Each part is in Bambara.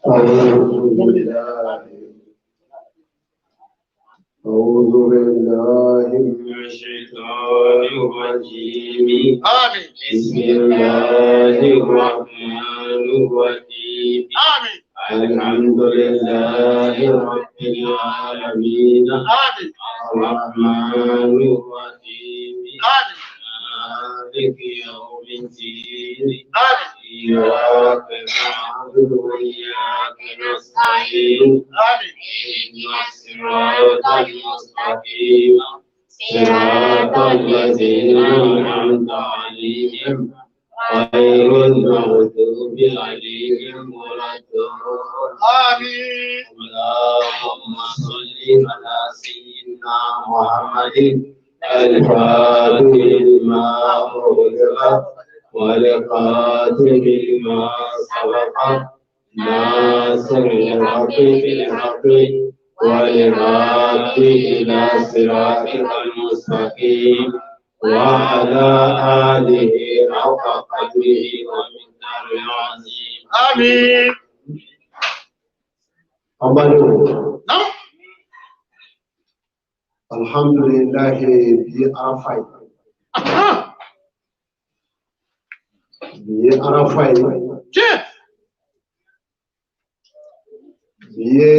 أعوذ بالله أعوذ بالله من الشيطان الرجيم. آمين. بسم الله الرحمن الرحيم. آمين. الحمد لله رب العالمين. آمين. الرحمن الرحيم. آمين. مالك يوم الدين. آمين. إياك نعبد وإياك نستعين. آمين. اهدنا الصراط المستقيم، صراط الذين أنعمت عليهم غير المغضوب عليهم ولا الضالين. آمين. اللهم صل على سيدنا محمد الفاتح لما أغلق والخاتم لما سبق ناصر الحق بالحق والهادي إلى صراطك المستقيم وعلى آله حق قدره ومقداره العظيم. آمين. An badenw, نعم. alhamdulilahi, bi ye arafa ye. Bi ye arafa ye. Tiɲɛ. Bi ye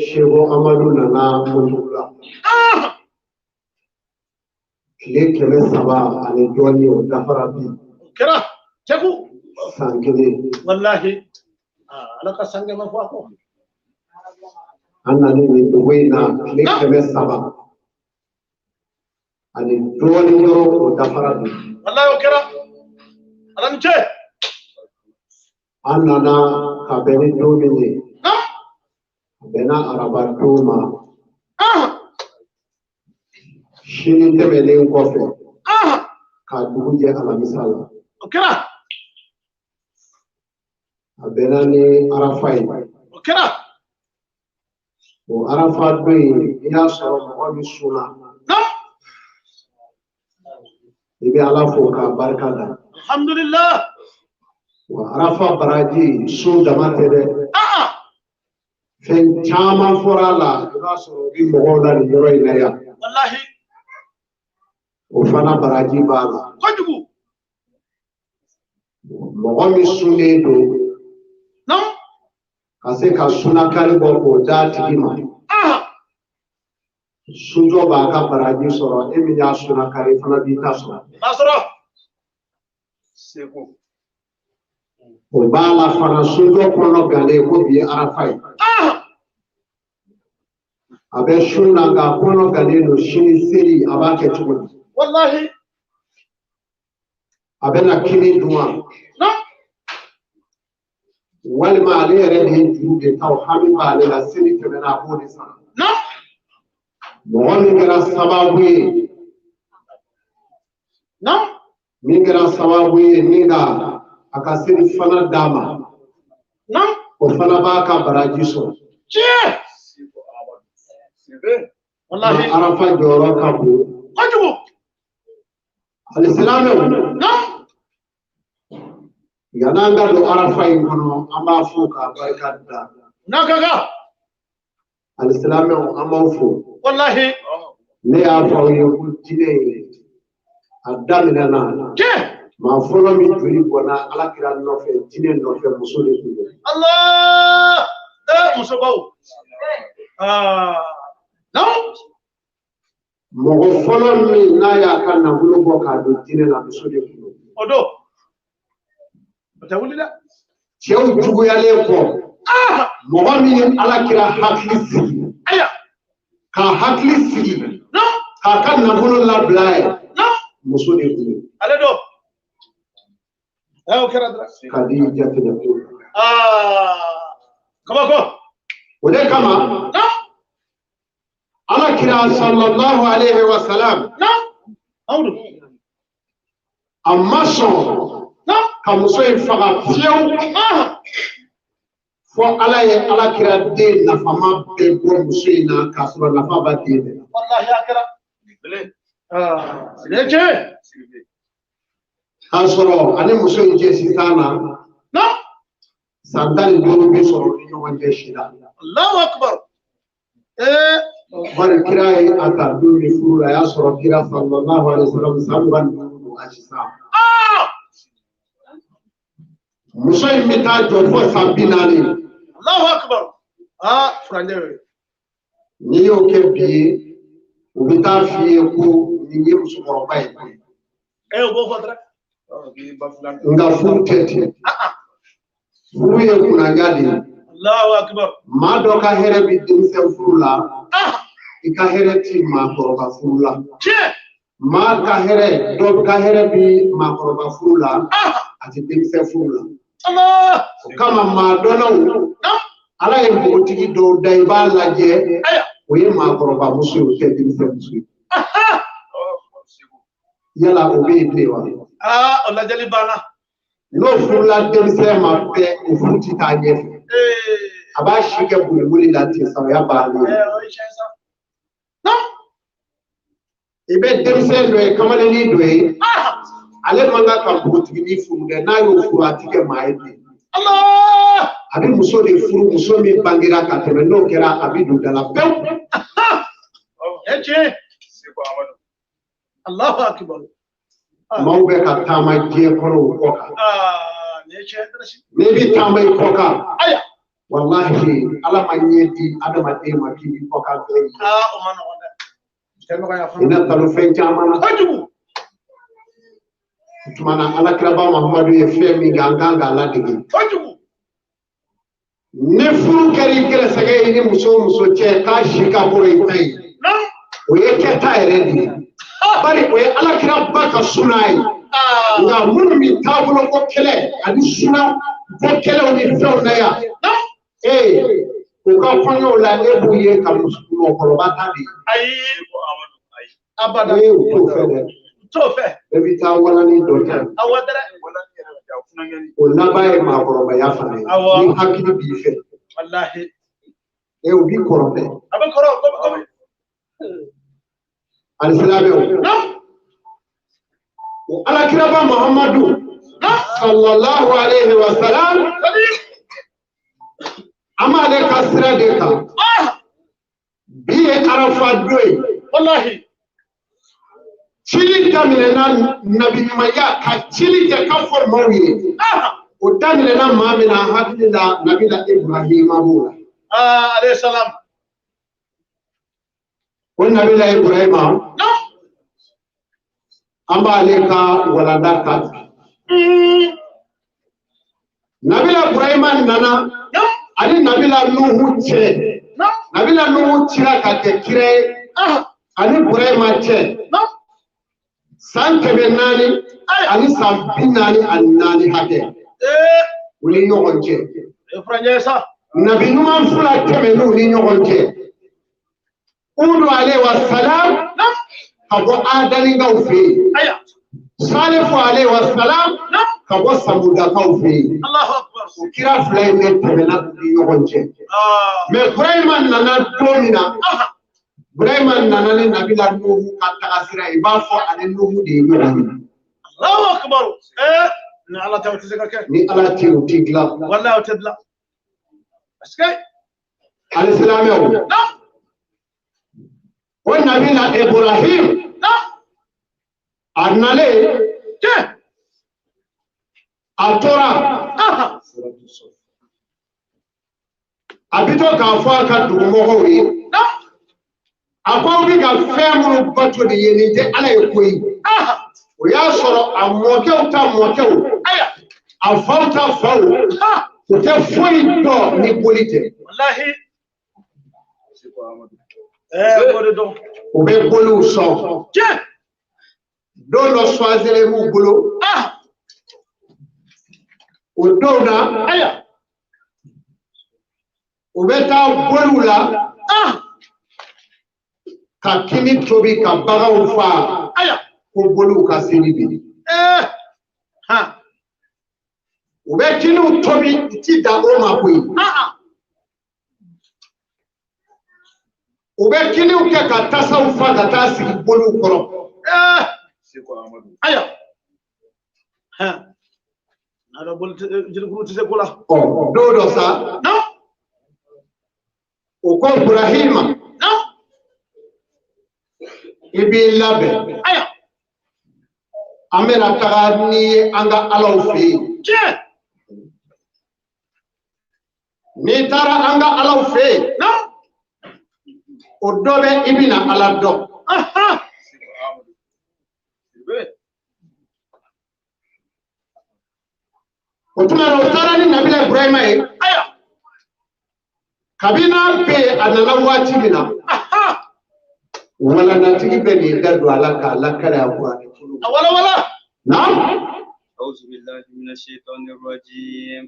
Seko Amadu nana Kojugu la. Tile 300 ani dɔɔnin, o dafara bi. O kɛra cɛku. San kelen. Wallahi, ala ka san kɛmɛ fɔ a kɔ. An nana nin dugu in na, tile 300 ani dɔɔnin dɔrɔn, o dafara bi. Wallahi, o kɛra, ala ni ce. An nana ka bɛn ni don min ye, a bɛnna araba don ma. Sini tɛmɛnen kɔfɛ, ka dugu jɛ alamisa la, O kɛra. A bɛnna ni arafa ye. O kɛra. O arafa don in, n'i y'a sɔrɔ mɔgɔ min sunna, i bɛ Ala fo k'a barika da. Alhamdulillah. Wa arafa baraji, sun dama tɛ dɛ. Fɛn caman fɔra a la, i b'a sɔrɔ o bɛ mɔgɔw la nin yɔrɔ in na yan. Wallahi. O fana baraji b'a la. Kojugu. Mɔgɔ min sunnen don, ka se ka sunakari bɔ k'o d'a tigi ma, sunjɔ b'a ka baraji sɔrɔ, e min y'a sunakari fana b'i ta sɔrɔ. B'a sɔrɔ. O b'a la fana, sunjɔ kɔnɔ galen ko bi ye arafa ye, a bɛ sun na nka a kɔnɔ galen don, sini seli a b'a kɛ cogo di? Wallahi. A bɛna kini dun wa, walima ale yɛrɛ de ye juru de ta, o hami b'ale la, seli tɛmɛna, a b'o de sara? Mɔgɔ min kɛra sababu ye, min kɛra sababu ye ni ka a ka seli fana d'a ma, o fana b'a ka baraji sɔrɔ. Tiɲɛ. Wallahi. Nka arafa jɔyɔrɔ ka bon. Kojugu. Alisilamɛw, yann'an ka don arafa in kɔnɔ, an b'a fo k'a barika da. N'a ka kan. Alisilamɛw, an b'aw fo. Wallahi. Ne y'a fɔ aw ye ko diinɛ in, a daminɛna, maa fɔlɔ min joli bɔnna Ala kira nɔfɛ, diinɛ nɔfɛ, muso de tun don. Allah, musobaw, naam. Mɔgɔ fɔlɔ min n'a y'a ka nafolo bɔ k'a don diinɛ la, muso de tun don. O don, o tɛ wuli dɛ. Cɛw juguyalen kɔ, mɔgɔ min ye Ala kira hakili sigi, aya, k'a hakili sigi, k'a ka nafolo labila ye, muso de tun don. Ale don, o kɛra dɔrɔn. Ka di jateminɛ ko. Kabako. O de kama, Ala kira sallallahu alaihi wa sallam, Amadu, a ma sɔn ka muso in faga fiyewu, fɔ Ala ye Ala kira den nafama bɛɛ bɔ muso in na, k'a sɔrɔ nafa b'a den bɛɛ la. Wallahi, a kɛra. Nin ye tiɲɛ. K'a sɔrɔ ani muso in cɛ sisan na, San 15 bɛ sɔrɔ u ni ɲɔgɔn cɛ si la. Allahu akbar. Bari kira ye a ta don min furu la, a y'a sɔrɔ kira sallallahu alaihi wasallam san 25 don a sisan. Muso in bɛ taa jɔ fo san 40. Allahu akbar. Furancɛ ye. N'i y'o kɛ bi ye, u bɛ taa f'i ye ko nin ye musokɔrɔba ye koyi. O b'o fɔ dɛrɛ. Nka furu tɛ ten. Furu ye kunnaja de ye. Allahu akbar. Maa dɔ ka hɛrɛ bɛ denmisɛn furu la, i ka hɛrɛ ti maakɔrɔba furu la. Maa ka hɛrɛ, dɔ ka hɛrɛ bi maakɔrɔba furu la, a ti denmisɛn furu la. O kama maa dɔnnaw, Ala ye npogotigi dɔw da i b'a lajɛ, o ye maakɔrɔba muso ye, o tɛ denmisɛn muso ye. Yala o bɛ yen bilen wa? O lajɛli banna. N'o furula denmisɛn ma bɛɛ, o furu ti taa ɲɛfɛ. A b'a si kɛ boliboli la ten, sa o y'a bannen ye. I bɛ denmisɛn dɔ ye, kamalennin dɔ ye, ale man kan ka npogotiginin furu dɛ, n'a y'o furu a ti kɛ maa ye bilen. A bɛ muso de furu, muso min bangera ka tɛmɛ, n'o kɛra a bɛ don da la pewu. Allahu akbar. Maaw bɛ ka taama diɲɛ kɔnɔ o kɔ kan. N'i bɛ taama i kɔ kan, walahi Ala ma ɲɛ di adamaden ma k'i b'i kɔ kan fɛn ye. O ma nɔgɔn dɛ. I na talo fɛn caman na. Kojugu. O tuma na Alakiraba Muhamadu ye fɛn min kɛ, an kan k'a ladege. Kojugu. Ni furu kɛra i gɛrɛsɛgɛ ye ni muso o muso cɛ k'a si ka kɔrɔ i ta ye, o ye kɛta yɛrɛ de ye. Bari o ye Alakiraba ka suna ye. Nka minnu bɛ taabolo ko kɛlɛ ani suna ko kɛlɛw ni fɛnw na yan, u ka kɔɲɔw la e b'u ye ka mɔgɔkɔrɔba ta de ye. Ayi, abada. U t'o fɛ dɛ. U t'o fɛ. E bɛ taa walani dɔ ta. Awɔ dɛrɛ. O laban ye maakɔrɔbaya fana ye. Awɔ. Ni hakili b'i fɛ. Walahi. O b'i kɔrɔ dɛ. A bɛ kɔrɔ kɔmi. Alisilamɛw. O Alakiraba Muhamadu sallallahu alaihi wa sallam, an b'ale ka sira de kan. Bi ye Arafa don ye. Walahi. Cili daminɛna nabiɲumanya ka cili kɛ ka fɔ maaw ye. O daminɛna maa min na, hakili la nabila Ibrahima b'o la. Alayhi salam. O nabila Ibrahima, an b'ale ka walanda ta bi. Nabila Ibrahima nana ani nabila Nuhu cɛ. Nabila Nuhu cira ka kɛ kira ye ani Ibrahima cɛ. San 400 ani san 44 hakɛ u ni ɲɔgɔn cɛ. Nabi ɲuman fila tɛmɛn'u ni ɲɔgɔn cɛ. Udu alayhi wa salam ka bɔ Adalinkaw fɛ yen. Salifu alayhi wa salam ka bɔ Samudakaw fɛ yen. O kira fila in de tɛmɛna u ni ɲɔgɔn cɛ. Mɛ Ibrahima nana don min na, Ibrahima nana ni nabila Nuhu ka taga sira ye, i b'a fɔ ani Nuhu de ye ɲɔgɔn ye. Allahu akbar. Ni Ala tɛ o tɛ se ka kɛ. Ni Ala tɛ o tɛ dilan. Walahi o tɛ dilan. Parce que. Alisilamɛw. O nabila Ibrahim. A nalen. A tora. A bɛ to k'a fɔ a ka dugumɔgɔw ye. A ko aw bɛ ka fɛn minnu bato nin ye, nin tɛ Ala ye koyi. O y'a sɔrɔ a mɔkɛw ta mɔkɛw, a faw ta faw, u tɛ foyi dɔn ni boli tɛ. U bɛ boliw sɔn. Don dɔ suwazelen b'u bolo. O don na, u bɛ taa boliw la. Ka kini tobi ka baganw faa ko boliw ka seli bi. U bɛ kiniw tobi, u ti dan o ma koyi. U bɛ kiniw kɛ ka tasaw fa ka taa sigi boliw kɔrɔ. N'a boli jirikuru tɛ se ko la. Ɔ don dɔ sa. Naam. O ko Burahima. Naam. I b'i labɛn. Ayiwa. An bɛna taga n'i ye an ka alaw fɛ yen. Tiɲɛ. N'i taara an ka alaw fɛ yen. Naam. O dɔ bɛ i bɛna ala dɔn. Ahan. O tuma na o taara ni Nabila Ibrahima ye. Ayiwa. Kabini n'a bɛ yen a nana waati min na. Ahan. Walanatigi bɛ n'i da don a la k'a lakale a kuranɛ kɔnɔ. A wala wala. Naam. أعوذ بالله من الشيطان الرجيم.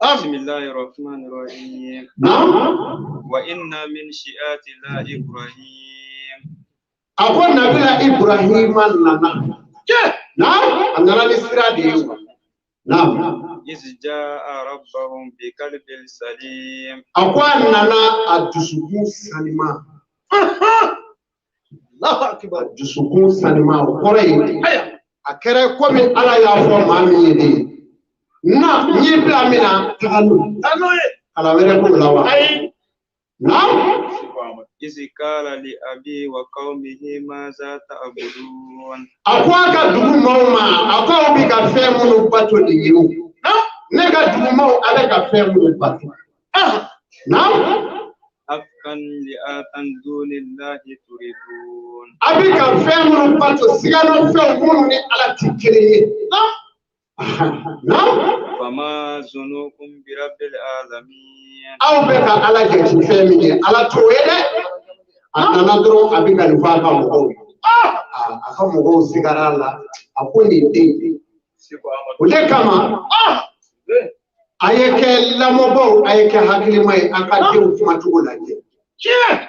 Am. بسم الله الرحمن الرحيم. Naam. وإن من شيعة الله إبراهيم. A ko Nabila Ibrahima nana. Tiɲɛ. Naam. A nana ni sira de ye wa. Naam. إذ جاء ربهم بقلب سليم. A ko a nana a dusukun sanima. Ahan. Allahu A akbar. dusukun sanima o kɔrɔ ye. Ayiwa. A kɛra komi Ala y'a fɔ maa min ye de. Na n y'i bila min na taga n'o ye. Taa n'o ye. Kalan wɛrɛ b'o la wa. Ayi. Naam. إذ قال لأبي وقومه ماذا تعبدون. A ko a ka dugu maaw ma a ko aw bɛ ka fɛn minnu bato nin ye o. Naam. Ne ka dugu maaw a bɛ ka fɛn minnu bato. Ahan. Naam. أفكا لآتا دون الله تريدون. A bɛ ka fɛn minnu bato siganafɛnw minnu ni Ala tɛ kelen ye. Naam. Naam. فما ظنكم برب العالمين. Aw bɛ ka Ala jate fɛn min ye Ala t'o ye dɛ. A nana dɔrɔn a bɛ ka nin fɔ a ka mɔgɔw ye. Ah. A ka mɔgɔw sigara a la a ko nin den. O de kama Ah. a ye kɛ lamɔbaw a ye kɛ hakilima ye an ka denw kumacogo lajɛ. Tiɲɛ.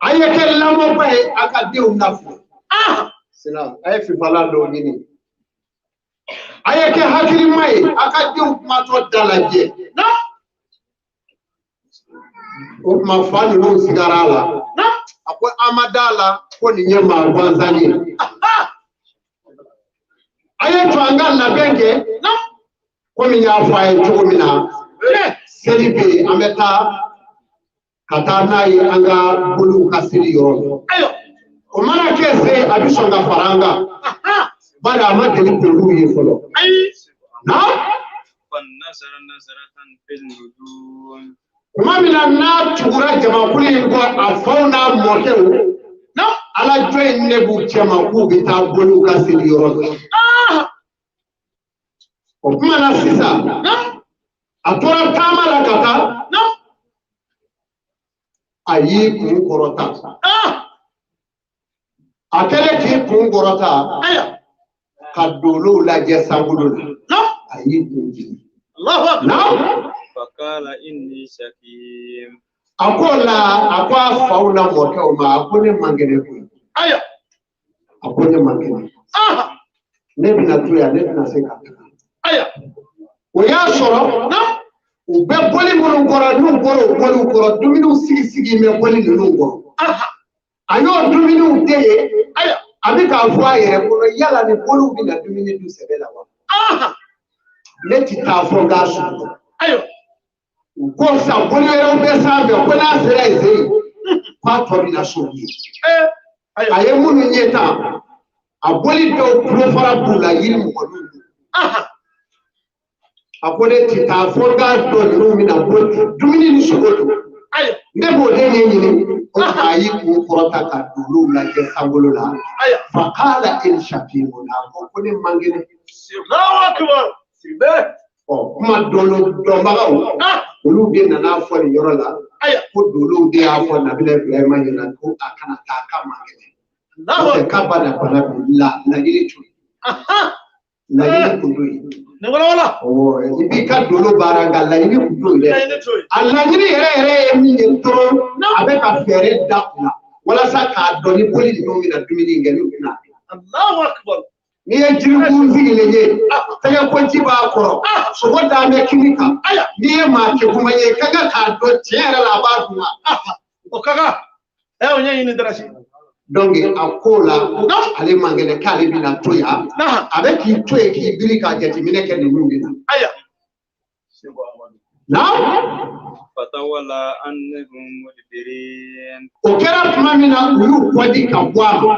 A ye kɛ lamɔba ye a ka denw lafili. Ah. Sina a ye fifalan dɔw ɲini. A ye kɛ hakilima ye a ka denw kumatɔ da lajɛ. Naam. O tuma fa ninnu sigara a la. Naam. A ko an ma da la ko nin ye maa gansan ye. Ahan. A ye to an ka labɛn kɛ. Naam. Komi n y'a fɔ a ye cogo min na. Tiɲɛ. Seli bɛ yen an bɛ taa ka taa n'a ye an ka boliw ka seli yɔrɔ la. Ayiwa. O mana kɛ se a bɛ sɔn ka fara an kan. Ahan. Bari a ma deli k'olu ye fɔlɔ. Ayi. Naam. فنظر نظرة في النجوم. Tuma min na n'a tugura jamakulu in kɔ a faw n'a mɔkɛw. Naam. Ala jɔ in ne b'u cɛma k'u bɛ taa boliw ka seli yɔrɔ la. Ah. O tuma na sisan Naam. a tora taama la ka taa Naam. a y'i kun kɔrɔta. Ah. A kɛlen k'i kun kɔrɔta Ayiwa. ka dolow lajɛ sankolo la. Naam. A y'i kun jigin. Allahu akbar. Naam. فقال إني سقيم. A ko la a ko a faw n'a mɔkɛw ma a ko ne man kɛnɛ koyi. Ayiwa. A ko ne man kɛnɛ. Ah. Ne bɛna to yan ne tɛna se ka taga. Ayiwa. O y'a sɔrɔ Naam. u bɛ boli minnu kɔrɔ n'u bɔra o boliw kɔrɔ dumuniw sigi sigi bɛ boli ninnu kɔrɔ. Aha. A y'o dumuniw de ye Ayiwa. a bɛ k'a fɔ a yɛrɛ kɔnɔ yala ni boliw bɛna dumuni dun sɛbɛ la wa? Aha. Ne ti taa fɔ n k'a sunɔgɔ. Ayiwa. U ko sisan boli wɛrɛw bɛ sanfɛ ko n'a sera yen se k'a tɔ bɛna s'o ye. Eh. Ayiwa. A ye minnu ye tan a boli dɔw tulofara b'u la yiri mɔgɔninw don. Aha. A ko ne ti taa fɔ n k'a dɔn ninnu bɛna bɔ dumuni ni sogo don. Ayiwa. Ne b'o de ɲɛɲini o tuma a y'i kun kɔrɔta ka dolow lajɛ sankolo la. Ayiwa. Fakala el shakimu a ko ko ne man kɛnɛ. Allahu akbar. Sibe. Ɔ kuma dolo dɔnbagaw Ah. olu de nana fɔ nin yɔrɔ la Ayiwa. ko dolow de y'a fɔ Nabila Ibrahima ɲɛna ko a kana taa k'a man kɛnɛ. Allahu N'o tɛ akbar. k'a ba na bana bi la laɲini to yen. Aha. Laɲini kun t'o ye. Nin wala wala. Ɔwɔ i b'i ka dolo baara nka laɲini kun t'o ye dɛ. Laɲini to yen. A laɲini yɛrɛ yɛrɛ ye min ye dɔrɔn a bɛ ka fɛɛrɛ da u la walasa k'a dɔn ni boli ninnu bɛna dumuni in kɛ n'u bɛna. Allahu akbar. N'i ye jirikun sigilen ye tɛgɛ ko ji b'a kɔrɔ sogo dalen bɛ kini kan Ayiwa. n'i ye maa kekuma ye i ka kan k'a dɔn tiɲɛ yɛrɛ la a b'a dun wa. Aha. O ka kan. Ɛ o ɲɛɲini darasi. Donc a ko la ko ale man kɛnɛ k'ale bɛna to yan a bɛ k'i to yen k'i biri ka jateminɛ kɛ ninnu de la. Ayiwa. Naam. Fatawalla anhum mudbirin. O kɛra tuma min na u y'u kɔdi ka bɔ a ma.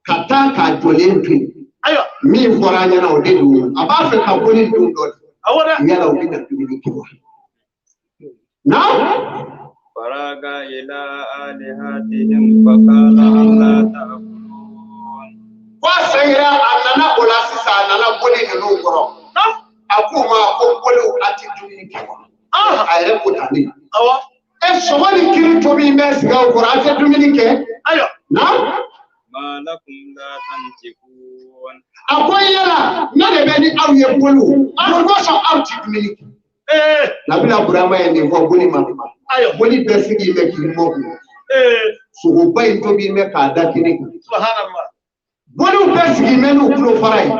Ka taa k'a jɔlen to yen. Ayiwa. Min fɔra an ɲɛna o de don. A b'a fɛ ka bɔ ni don dɔ de. Awɔ dɛ. Yala u bɛna dumuni kɛ wa? Naam. Faraga ila alihatihim faqala alla ta'kulun. Ko a seginna a nana o la sisan a nana boli ninnu kɔrɔ. A k'u ma ko boliw a tɛ dumuni kɛ wa? A yɛrɛ ko tan de. Awɔ. E sogo ni kiri tobi bɛ sigi aw kɔrɔ a tɛ dumuni kɛ. Ayiwa. Naam. Ma lakum la tantiqun. A ko yala ne de bɛ ni aw ye boliw. Mun kosɔn aw tɛ dumuni kɛ? Nabila Burama ye nin fɔ boli ma. Ayiwa. Boli bɛɛ sigi bɛ k'i mɔkun. Sogoba in tobi bɛ k'a da kini kan. Subhanallah. Boliw bɛɛ sigi bɛ n'u tulo fara ye.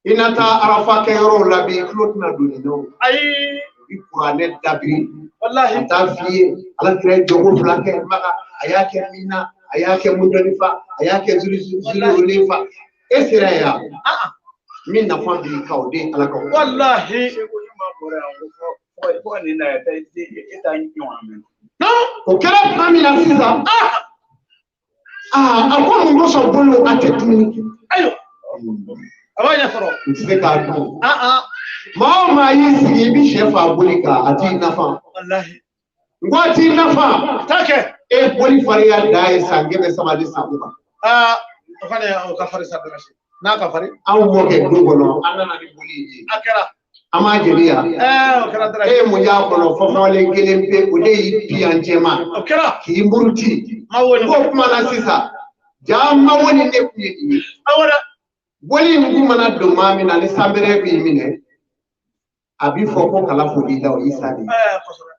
I na taa Arafa kɛyɔrɔw la bi i tulo tɛna don nin na o. Ayi. I kuranɛ dabiri. Walahi. Ka taa f'i ye Ala kira ye jɔko fila kɛ Maka a y'a kɛ Mina a y'a kɛ Mudalifa a y'a kɛ Zululefa e sera yan. Min nafa b'i kan o de ye Ala ka ko. Walahi. O kɛra tuma min na sisan. A ko mun kosɔn bolo a tɛ dumuni kɛ. Ayiwa. A b'a ɲɛ sɔrɔ. N tɛ se k'a dun. Maa o maa y'i sigi i bɛ sɛ fa boli kan a t'i nafa. Walahi. N ko a t'i nafa. T'a kɛ. E boli farinya dan ye san 300 ni san 20. O fana o ka farin sa dɔrɔn. N'a ka farin. Anw mɔkɛ du kɔnɔ an nana ni boli ye. A kɛra. An m'a jeli yan. O kɛra dɔrɔn. E ye mun y'a kɔnɔ fɔfɔlen kelen pe o de y'i bi an cɛma. O kɛra. K'i muruti. Ma wo ni. K'o kuma na sisan. Jaa ma wo ni ne kun ye nin ye. Awɔ dɛ. Boli in kun mana don maa min na ni sanbɛrɛ b'i minɛ a b'i fɔ ko kala foli la o y'i sa de ye. Kosɛbɛ.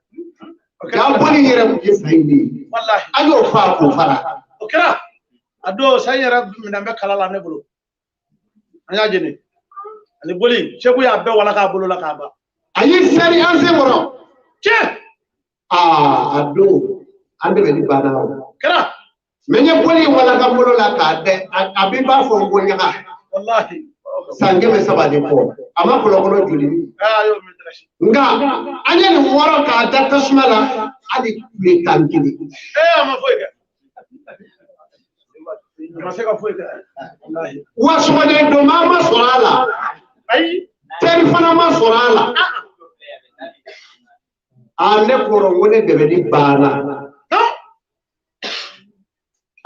Jaa boli in yɛrɛ kun ye sa in de ye. Walahi. An y'o fa k'o fara. O kɛra. A don sa in yɛrɛ minɛn bɛ kala la ne bolo. An y'a jeni. Ani boli Seku y'a bɛɛ wala k'a bolo la k'a ban. A y'i seri an sen kɔrɔ. Tiɲɛ. A don an dɛmɛli banna o. Kɛra. Mɛ n ye boli in wala ka bolo la k'a dɛ a bɛ b'a fɔ n ko ɲaga. Walahi. San 300 de kɔ a ma kɔlɔkɔlɔ joli min. A y'o min dɛrɛsi. Nka an ye nin wɔrɔ k'a da tasuma la hali kule 11. A ma foyi kɛ. A ma se ka foyi kɛ. Walahi. Wa sɔgɔden don maa ma sɔrɔ a la. Ayi. Teri fana ma sɔrɔ a la. A ne kɔrɔ n ko ne dɛmɛni banna.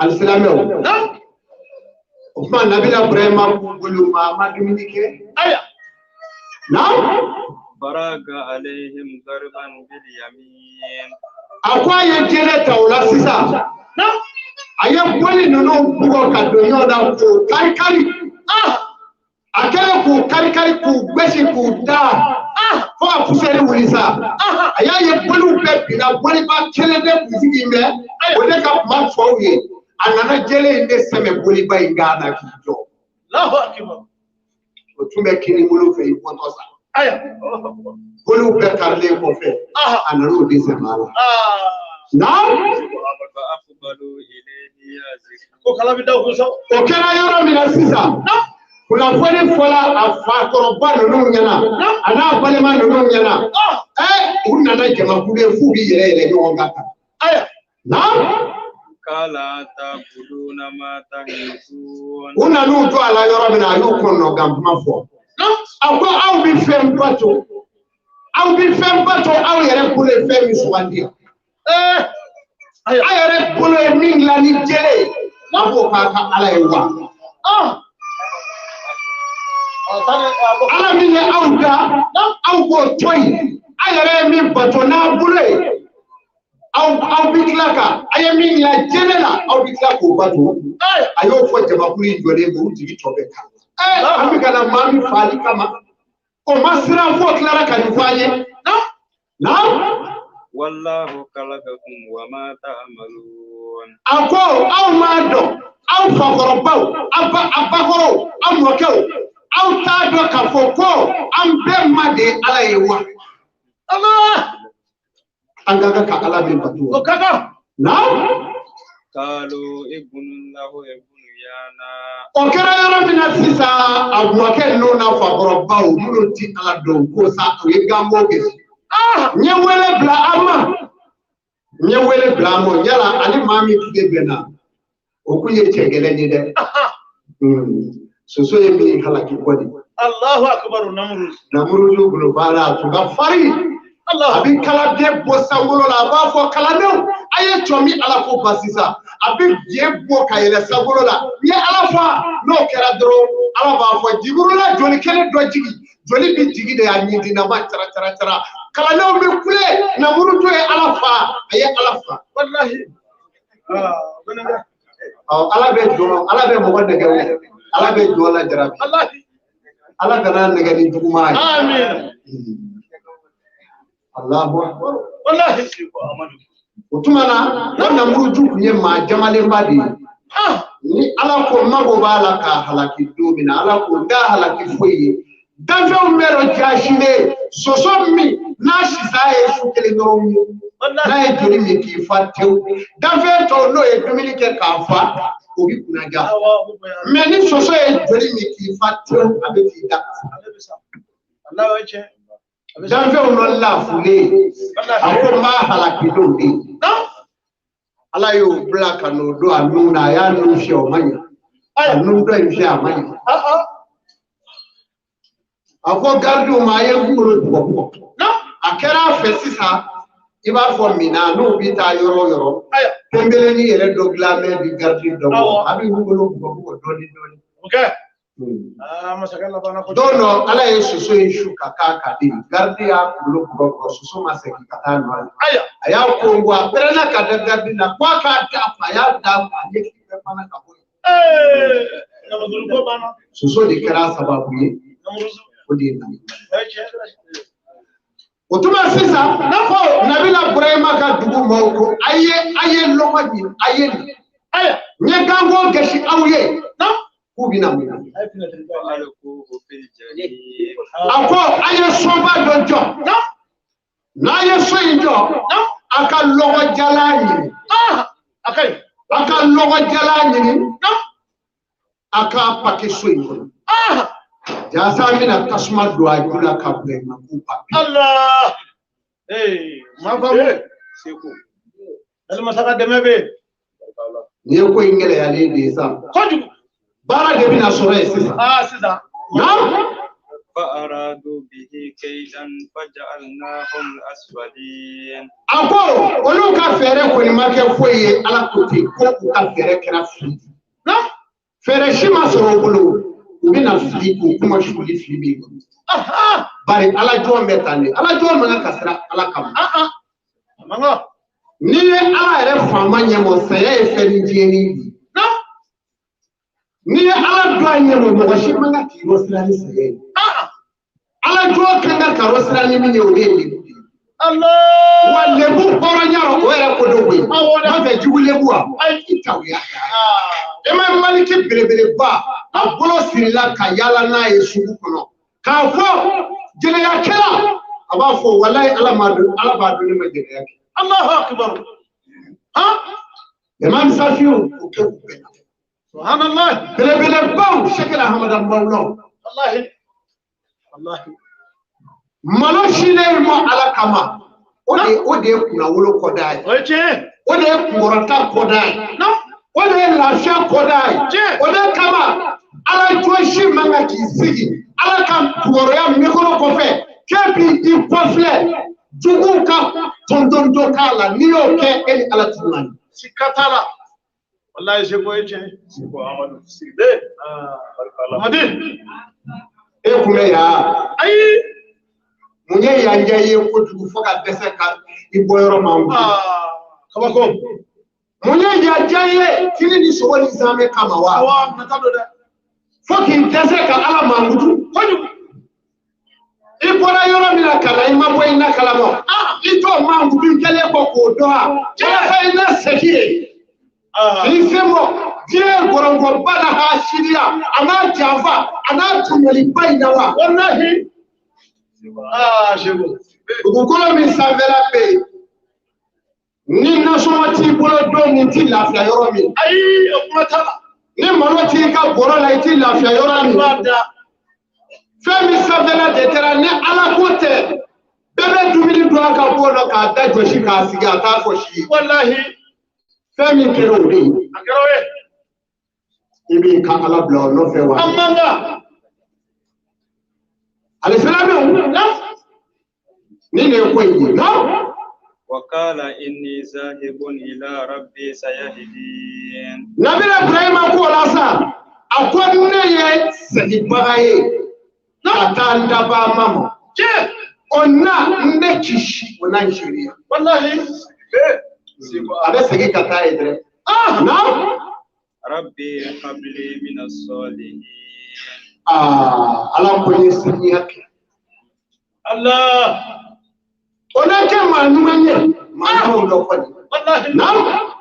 Alisilamɛw. O tuma Nabila Burahima k'u bolo ma a ma dumuni kɛ. Ayiwa. Naam. Faraga alayhim darban bil yamin. A ko a ye jɛnɛ ta o la sisan. A ye boli ninnu bugɔ ka don ɲɔgɔn na k'o kari kari. A kɛlen k'u kari kari k'u gosi k'u da. Fo ka pusɛri wuli sa. A y'a ye boliw bɛɛ binna boliba kelen de kun sigi bɛ. O de ka kuma tɔw ye. A nana jɛlen in de sɛmɛ boliba in kan na k'i jɔ. Allahu akbar. O tun bɛ kini bolo fɛ i bɔtɔ sa. Ayiwa. Boliw bɛɛ karilen kɔfɛ. A nana o de sɛmɛ a la. Naam. Ko kala bɛ da o kun sa. O kɛra yɔrɔ min na sisan. Kunnafoni fɔla a fakɔrɔba ninnu ɲɛna. A n'a balima ninnu ɲɛna. U nana jamakulu ye f'u b'i yɛrɛ yɛlɛ ɲɔgɔn kan. Ayiwa. Naam. Kala ta'buduna ma tanhitun. U nan'u to a la yɔrɔ min na a y'u kɔnɔgan kuma fɔ. A ko aw bɛ fɛn bato. Aw bɛ fɛn bato aw yɛrɛ bolo ye fɛn min sugandi. Aw yɛrɛ bolo ye min dilan ni jele ye. N'a b'o k'a ka Ala ye wa? Ala min ye aw da, aw b'o to yen. Aw yɛrɛ ye min bato n'a bolo ye. Aw bɛ tila ka a ye min dilan jɛnɛ la aw bɛ tila k'o bato. A y'o fɔ jamakulu in jɔlen don u jigi tɔ bɛ kan. An bɛ ka na maa min faali kama. O ma siran fo tilara ka nin fɔ an ye. Naam. Wallahu khalaqakum wa ma ta'malun. A ko aw m'a dɔn aw fakɔrɔbaw aw bakɔrɔw aw mɔkɛw aw t'a dɔn k'a fɔ ko an bɛɛ ma de ye Ala ye wa? Allah. An ka kan ka Ala min bato. O ka kan. Naam. قالوا ابن له ابن يانا. O kɛra yɔrɔ min na sisan, a mɔkɛ ninnu n'a fakɔrɔbaw minnu ti Ala dɔn ko sa, u ye ganko gosi. N ye wele bila an ma, n ye wele bila an ma, yala ani maa min tile bɛnna, o kun ye cɛ gɛlɛn ye dɛ. Soso ye min halaki kɔni. Allahu akbar Namrud. Namuruzu bolo baara a tun ka farin. A bɛ kaladen bɔ sankolo la, a b'a fɔ kalandenw a ye jɔ min Ala ko ba sisan, a bɛ diɲɛ bɔ ka yɛlɛ sankolo la, n ye Ala fa, n'o kɛra dɔrɔn Ala b'a fɔ Jiburula joli kelen dɔ jigin, joli bɛ jigin de a ɲindinama cara cara cara, kalandenw bɛ kule, Namuruzu ye Ala fa, a ye Ala fa. Wallahi. Ala bɛ jɔ, Ala bɛ mɔgɔ nɛgɛ o, Ala bɛ jɔ la jarabi. Ala kana nɛgɛ ni juguman ye. Amin. Allahu akbar. Wallahi. O tuma na, o Namuruzu tun ye maa jamalenba de ye. Ni Ala ko mago b'a la k'a halaki don min na, Ala ko n t'a halaki foyi ye. Danfɛnw bɛɛ dɔ jaasilen, soso min n'a sisa ye su kelen dɔrɔn ye, n'a ye joli min k'i fa tewu, danfɛn tɔw n'o ye dumuni kɛ k'a fa, o bɛ kunnaja. Mɛ ni soso ye joli min k'i fa tewu, a bɛ t'i da. Danfɛnw dɔ lafulen, a ko n b'a halaki n'o de ye. Ala y'o bila ka n'o don a nun na, a y'a nun fiyɛ, o ma ɲɛ. A nun dɔ in fiyɛ, a ma ɲɛ. A ko garidiw ma, a ye n kunkolo bugɔ bugɔ. A kɛra a fɛ sisan, i b'a fɔ minan n'u bɛ taa yɔrɔ o yɔrɔ, pɛnpɛlɛnni yɛrɛ dɔ dilan bɛ di garidi dɔ ma, a bɛ kunkolo bugɔ bugɔ dɔɔni dɔɔni. Don dɔ Ala ye soso in su ka k'a kan de, garidi y'a kunkolo bugɔ bugɔ, soso ma segin ka taa nɔ la. A y'a kongo, a pɛrɛnna ka da garidi la, ko a k'a da a y'a da a ɲɛkili bɛɛ fana ka bɔ yen. Soso de kɛra a sababu ye, o de ye Nabi. O tuma sisan, n'a fɔ Nabila Burahima ka dugu maaw ko a ye lɔgɔ ɲini, a ye nin. N ye ganko gasi aw ye. K'u bɛna mun na? A ko a ye soba dɔ jɔ. N'a ye so in jɔ, a ka lɔgɔ jalan ɲini. A ka lɔgɔ jalan ɲini. A k'a pake so in kɔnɔ. Jasa an bɛna tasuma don a ju la ka Burahima k'u ba. Allah. Ee, ma faamu. Seko. Alimasa ka dɛmɛ bɛ yen. Nin ye ko in gɛlɛyalen de ye sa. Kojugu. Baara de bɛna sɔrɔ yen sisan. Sisan. Naam. فأرادوا به كيدا فجعلناهم الأسفلين. A ko olu ka fɛɛrɛ kɔni ma kɛ foyi ye, Ala ko ten ko u ka fɛɛrɛ kɛra fili. Naam. Fɛɛrɛ si ma sɔrɔ u bolo, u bɛna fili k'u kuma suli fili min kɔnɔ. Bari Ala jɔn bɛ tan de, Ala jɔn man kan ka siran Ala kama. N'i ye Ala yɛrɛ faama ɲɛmɔ, saya ye fɛn ni diɲɛnin de ye. N'i ye Ala dɔn a ɲɛmɔ, mɔgɔ si man kan k'i rɔ siran ni saya ye. Ala jɔn kan ka rɔ siran ni min ye, o de ye lebu ye. Wa lebu hɔrɔnya o yɛrɛ ko dɔ koyi. N'o tɛ jugu lebu wa? I ta o y'a kɛ. E ma Maliki belebeleba, a bolo sirila ka yaala n'a ye sugu kɔnɔ. K'a fɔ jɛnɛyakɛla, a b'a fɔ walayi Ala m'a dɔn, Ala b'a dɔn ne ma jɛnɛya kɛ. Allahu akbar. Imam Safiu o kɛ u bɛɛ la. Subhanallah. Belebelebaw Sekela Hamada Mawulaw. Wallahi. Wallahi. Malo silen ma Ala kama, o de ye kunnawolo kɔda ye. O ye tiɲɛ. O de ye kunkɔrɔta kɔda ye. O de ye lafiya kɔda ye. O de kama Ala jɔn si man kan k'i sigi Ala ka kibaruya mikoro kɔfɛ k'e b'i kɔfilɛ juguw ka tɔntɔn k'a la, n'i y'o kɛ e ni Ala ti ɲɔgɔn ye. Sika t'a la. Wallahi Seko ye tiɲɛ. Seko Amadu Sidibe. Amadi. E kun bɛ yan. Ayi. Mun ye yan diya i ye kojugu fo ka dɛsɛ ka i bɔ yɔrɔ ma? Kabako. Mun ye yan diya i ye kini ni sogo ni zamɛ kama wa? Awɔ, nata don dɛ. Fo k'i dɛsɛ ka Ala mankutu kojugu. I bɔra yɔrɔ min na ka na, i ma bɔ i na kalama. I t'o mankutu i kɛlen kɔ k'o dɔn wa? Walasa i na segin yen. K'i sen bɔ diɲɛ gɔrɔngɔba n'a hasidiya a n'a janfa a n'a tɔɲɔliba in na wa? Walahi. Seko. Dugukolo min sanfɛla bɛ yen, Ni nasɔngɔ t'i bolo don min, t'i lafiya yɔrɔ min. Ayi, o kuma t'a la. Ni malo t'i ka bɔrɔ la, i t'i lafiya yɔrɔ min. Fɛn min sanfɛla de kɛra ni Ala ko tɛ, bɛɛ bɛ dumuni dun a ka bon na k'a da jɔsi k'a sigi, a t'a fɔ si ye. Walahi. Fɛn min kɛra o de ye. A kɛra o ye. I b'i ka Ala bila o nɔfɛ wa? An man kan. Alisilamɛw, ni nin ye ko in ye. Non. وقال إني ذاهب إلى ربي سيهدين. Nabila Ibrahima ko la sa, a ko ne ye seginbaga ye ka taa n dabaa ma ma. Tiɲɛ. O na n bɛ kisi, o na n sariya. Walahi. A bɛ segin ka taa yen dɛrɛ. Ah, naam. ربي هب لي من الصالحين. Ah, Ala ko n ye saniya kɛ. Allah. O na kɛ maa ɲuman ye, maa ɲumanw dɔ kɔni. Walahi. Naam.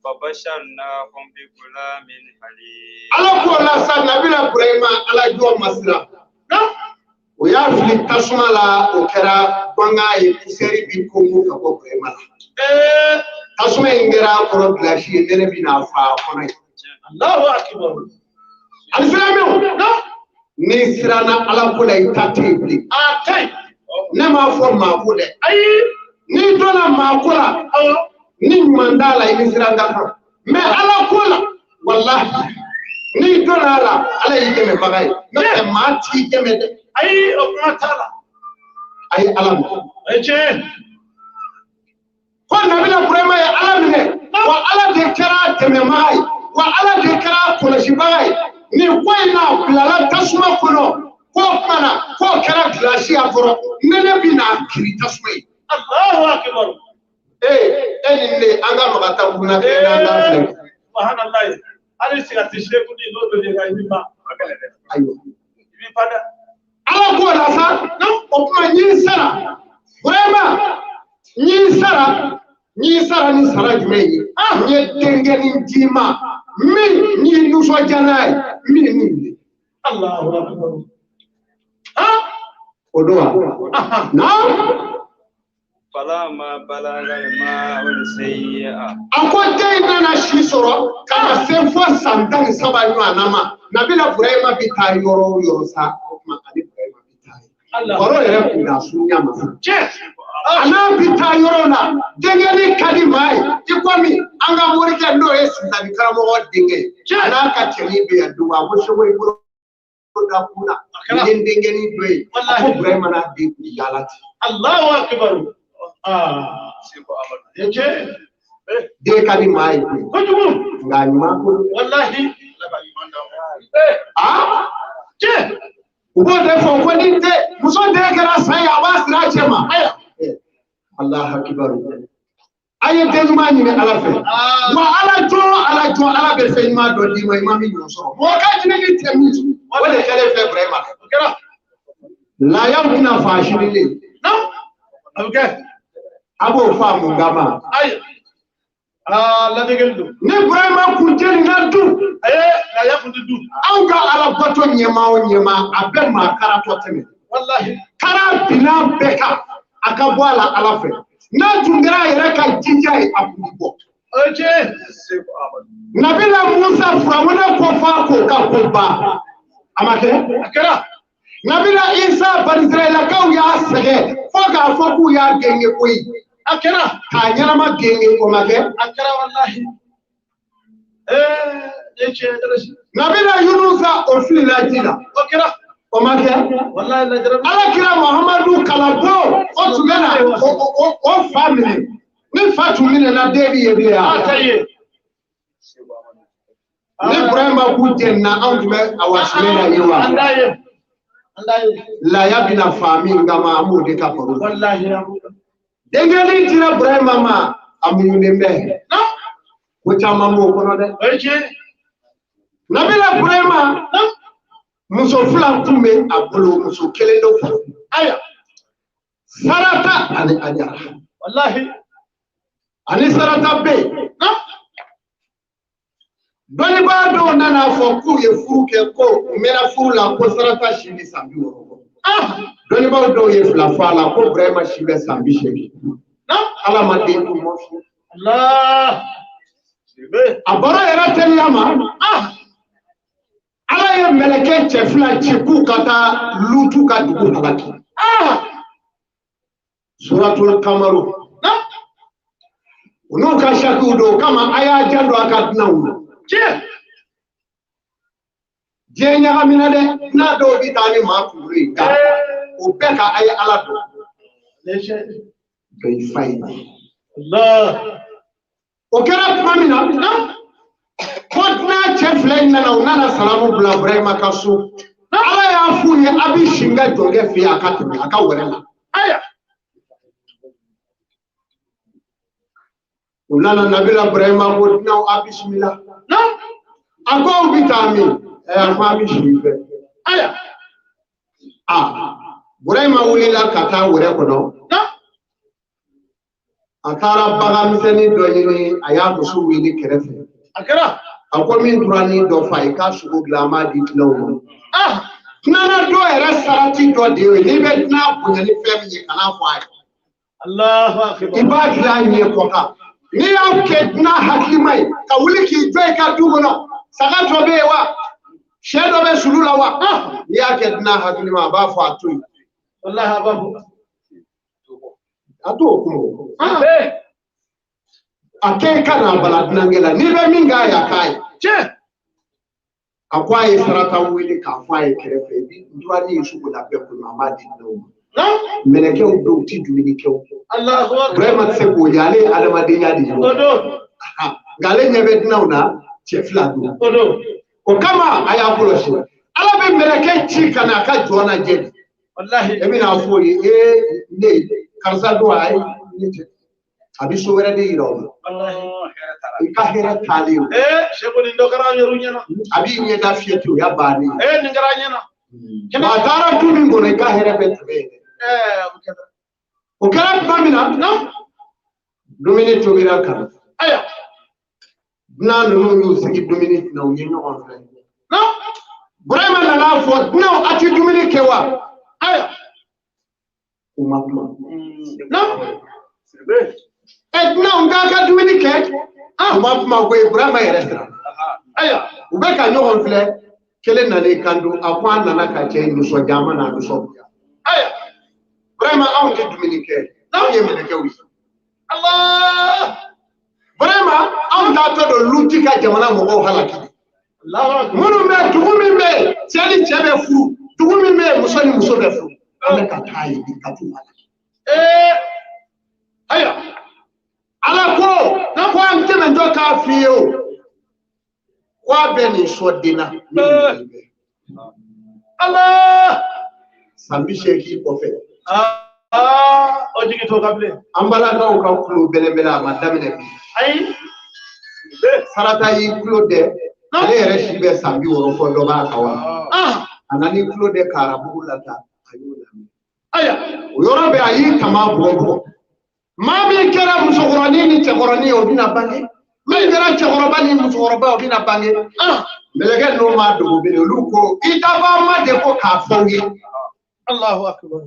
فبشرناهم بغلام حليم. Ala k'o la sa, Nabila Ibrahima Ala jɔ ma siran. Naam. O y'a fili tasuma la, o kɛra bangan ye, poussière bi kongo ka bɔ Ibrahima la. Tasuma in kɛra a kɔrɔ gilasi ye, nɛnɛ bɛ n'a fa a kɔnɔ ye. Allahu akbar. Alisilamɛw, n'i siranna Ala ko la, i ta tɛ yen bilen. A tɛ yen. Ne m'a fɔ maa ko dɛ. Ayi. N'i donna maa ko la, Awɔ. ni ɲuman t'a la, i ni siran ka kan. Mais Ala ko la, walahi, n'i donna a la, Ala y'i dɛmɛbaga ye. N'o tɛ maa t'i dɛmɛ dɛ. Ayi, o kuma t'a la. A ye Ala minɛ. O ye tiɲɛ ye. Ko Nabila Ibrahima ye Ala minɛ, wa Ala de kɛra a dɛmɛbaga ye, wa Ala de kɛra a kɔlɔsibaga ye. Nin ko in na, a bilala tasuma kɔnɔ, k'o tuma na k'o kɛra gilasi a kɔrɔ, nɛnɛ bɛ n'a kiri tasuma ye. Allahu akbar. Ee, e ni ne, an ka maga ta kunna kɛ n'an k'a filɛ. Subhanallah. Hali sigati seeku ni n'o donna i kan, i b'i ban. A gɛlɛn dɛ. Ayiwa. I b'i pan dɛ. Ala k'o la sa, o tuma n y'i sara. Burahima, n y'i sara, n y'i sara ni sara jumɛn ye? N ye denkɛnin d'i ma min n'i nisɔndiya n'a ye, min ni nin ye. Allahu akbar. Ah. O don wa? Ahan. Naam. فلما بلغ الماء السيئة. A ko den in nana si sɔrɔ ka na se fo san 13 ɲɔgɔnna ma. Nabila Burahima bɛ taa yɔrɔ o yɔrɔ sa, o tuma ale Burahima bɛ taa yen. Allah. Kɔrɔ yɛrɛ kun da surunya ma sa. Tiɲɛ. A n'a bɛ taa yɔrɔ la, denkɛnin ka di maa ye, i komi an ka morikɛ n'o ye sisan karamɔgɔ denkɛ ye. A n'a ka cɛnin bɛ yan don, a ko seko i bolo da kun na, kɛra. nin ye n denkɛnin dɔ ye. A ko Burahima n'a den kun yaala ten. Allahu akbar. Ah. O ye tiɲɛ ye. Den ka di maa ye koyi. Kojugu. Nka a ɲuman ko don. Walahi. Aa. Tiɲɛ. U b'o de fɔ ko ni den muso den kɛra san ye, a b'a siri a cɛ ma. Ayiwa. Allahu akibaru. A ye den ɲuman ɲini Ala fɛ. Ah. Wa Ala jɔn, Ala jɔn, Ala bɛ fɛn ɲuman dɔ d'i ma, i ma min ɲɔgɔn sɔrɔ. Mɔgɔ ka ɲini ni tɛ min sɔrɔ. O de kɛlen filɛ Burahima la. O kɛra. Layaw tɛna fa sini de. Naam. A bɛ kɛ. A b'o faamu kama. Ayiwa. Aa, ladegeli don. Ni Burahima kun jenina dun. Ayi, laya kun tɛ dun. Anw ka Ala bato ɲɛmaa o ɲɛmaa, a bɛ maa karatɔ tɛmɛ. Walahi. Kara binna bɛɛ kan, a ka bɔ a la Ala fɛ. N'a tun kɛra a yɛrɛ ka jija ye, a kun bɛ bɔ. O ye tiɲɛ ye. Nabila Musa, Firawuna ko f'a k'o ka ko ban. A ma kɛ? A kɛra. Nabila Isa, Banisirayilakaw y'a sɛgɛn fo k'a fɔ k'u y'a genge koyi. A kɛra. K'a ɲɛnama genge, o ma kɛ? A kɛra walahi. Ee, nin ye tiɲɛ ye dɛrɛsi. Nabila Yunusa, o filila ji la. O kɛra. O ma kɛ? Walahi lajarabi. Ala kira Muhamadu kalanbon, o tun bɛ na o fa minɛ. Ni fa tun minɛna, den bɛ ye bilen A wa? tɛ ye. Ni Burahima k'u jɛnina, anw tun bɛ a wasimɛ na ye wa? An t'a ye. An t'a ye. Laya bɛna fa min kama, an b'o de ka baro la. Walahi an b'o dɔn. Denkɛnin dira Burahima ma, a muɲunen bɛ. Naam. Ko caman b'o kɔnɔ dɛ. O ye tiɲɛ ye. Nabila Burahima, Naam. muso fila tun bɛ a bolo, muso kelen dɔ furu. Ayiwa. Sarata ani Ajara. Walahi. Ani Sarata bɛ yen. Naam. Dɔnnibaa dɔw nana fɔ k'u ye furu kɛ, ko u mɛnna furu la, ko Sarata si bɛ san 60 bɔ. Ah. Dɔnnibaaw dɔw ye fila fɔ a la, ko Burahima si bɛ san 80. Naam. Ala ma den d'u ma fiyewu. Allah. A baro yɛrɛ teliya ma. Ala ye mɛlɛkɛ cɛ fila ci k'u ka taa Lutu ka dugu halaki. Suratul Kamaru. U n'u ka sakiw don o kama a y'a janto a ka dunanw na. Diɲɛ ɲagamina dɛ, n'a dɔw bɛ taa ni maa kunkolo ye nka o bɛɛ ka a ye Ala dɔn. Bɛɛ fa ye. O kɛra tuma min na, ko dunan cɛ fila in nana, u nana salamu bila Burahima ka so. Ala y'a f'u ye a bɛ si n ka jɔnkɛ fɛ yen a ka tɛmɛ a ka wɛrɛ la. U nana Nabila Burahima ko dunanw a bisimila. A ko aw bɛ taa min? A ko an bɛ si fɛ. Burahima wulila ka taa wɛrɛ kɔnɔ. A taara bagan misɛnnin dɔ ɲini, a y'a muso wele kɛrɛfɛ. A ko min tora ni dɔ fa ye k'a sogo dilan, an b'a di dunanw ma. Dunanna dɔ yɛrɛ sarati dɔ de ye, n'i bɛ dunan bonya ni fɛn min ye, kan'a fɔ a ye. I b'a dilan a ɲɛ kɔ kan. N'i y'aw kɛ dunan hakilima ye, ka wuli k'i jɔ i ka du kɔnɔ, saga dɔ bɛ yen wa? Sɛ dɔ bɛ sulu la wa? N'i y'a kɛ dunan hakilima, a b'a fɔ a to yen. A t'o kun o. A kɛ i ka n'a bala dunankɛ la, n'i bɛ min k'a ye, a k'a ye. A ko a ye sarata wele k'a fɔ a ye kɛrɛfɛ, i bɛ duranin ye sugo la bɛɛ kɔnɔ, a b'a di dunanw ma. Mɛlɛkɛw dɔw ti dumuni kɛ o. Burahima tɛ se k'o ye, ale ye adamadenya de ye. Nka ale ɲɛ bɛ dunanw na, cɛ fila don. O kama a y'a kɔlɔsi. Ala bɛ mɛlɛkɛ ci ka na a ka jɔn lajɛ de. E bɛna fɔ o ye, ee ne karisa don, ayi ne tɛ. A bɛ so wɛrɛ de yira o la. I ka hɛrɛ taalen o. A b'i ɲɛda fiyɛ ten, o y'a bannen ye. Nka a taara du min kɔnɔ, i ka hɛrɛ bɛ tɛmɛ yen dɛ. O kɛra tuma min na, dumuni tobira ka na. Dunan ninnu y'u sigi dumuni na, u ye ɲɔgɔn filɛ. Burahima nana fɔ dunanw a ti dumuni kɛ wa? U ma kuma. Dunanw k'a ka dumuni kɛ, u ma kuma koyi, Burahima yɛrɛ siran. U bɛ ka ɲɔgɔn filɛ, kelen nan'i kanto, a ko an nana ka cɛ nisɔndiya, an ma n'a nisɔngoya. Burahima, anw tɛ dumuni kɛ, anw ye mɛlɛkɛw ye. Burahima, anw taatɔ don Luti ka jamana mɔgɔw halaki. Minnu bɛ dugu min bɛ yen, cɛ ni cɛ bɛ furu, dugu min bɛ yen, muso ni muso bɛ furu, an bɛ ka taa yen bi ka t'u halaki. Ala ko an tɛmɛntɔ k'a f'i ye o, ko a bɛ nin sɔn den na. San 80 kɔfɛ. O jigi t'o kan bilen. An balakaw ka kulo bɛlɛbɛlɛ a ma daminɛ bi. Sarata y'i kulo dɛ, ale yɛrɛ si bɛ san 60 fɔ dɔ b'a kan wa. A nan'i kulo dɛ ka arabugu lata, a y'o lamɛn. O yɔrɔ bɛɛ a y'i kama bugɔ bugɔ. Maa min kɛra musokɔrɔnin ni cɛkɔrɔnin ye, o bɛna bange. Min kɛra cɛkɔrɔba ni musokɔrɔba, o bɛna bange. Mɛlɛkɛ ninnu m'a dogo bilen, olu ko i dabaa ma de ko k'a fɔ u ye. Allahu akbar.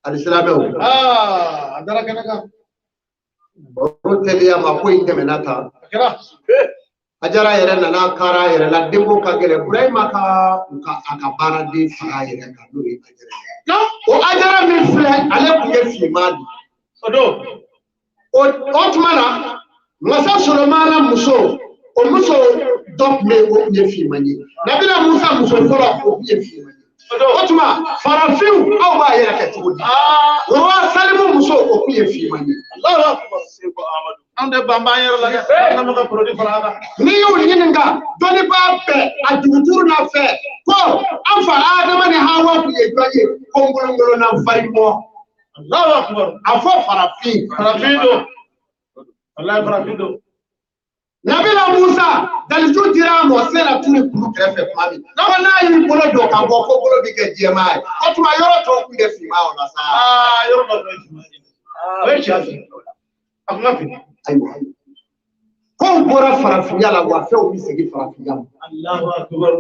Alisilamɛw. A dara kɛnɛ kan. Baro teliya ma ko in tɛmɛna tan. Ajara yɛrɛ nana kara a yɛrɛ la, denko ka gɛlɛn. Burahima ka u ka a ka baaraden faga a yɛrɛ kan, n'o ye Ajara ye. O Ajara min filɛ, ale tun ye finman de ye. O tuma na, Masa Solomana muso, o muso dɔ tun bɛ yen, o tun ye finman ye. Nabila Musa muso fɔlɔ, o tun ye finman ye. O tuma farafinw, aw b'a yɛrɛ kɛ cogo di? Roi Salimu muso, o tun ye finman ye. Anw tɛ ban b'an yɛrɛ la dɛ. An ka produit fara an kan. N'i y'u ɲininka dɔnnibaa bɛɛ a duguturu n'a fɛ ko an fa Adama ni Hawa tun ye jɔn ye, ko ngolongolo na farimɔ. A fɔ farafin. Farafin don. Walayi farafin don. Nabila Musa, daliju dira a ma, o sera turu kulu kɛrɛfɛ tuma min na, ko n'a y'i bolo don ka bɔ, ko bolo bɛ kɛ jɛman ye. O tuma yɔrɔ tɔw tun tɛ finman o la sa. Yɔrɔ dɔ tun ye finman ye. O ye tiɲɛ ye. A kun ka fin. Ayiwa, kow bɔra farafinya la, wa fɛnw bɛ segin farafinya ma. Allahu akbar.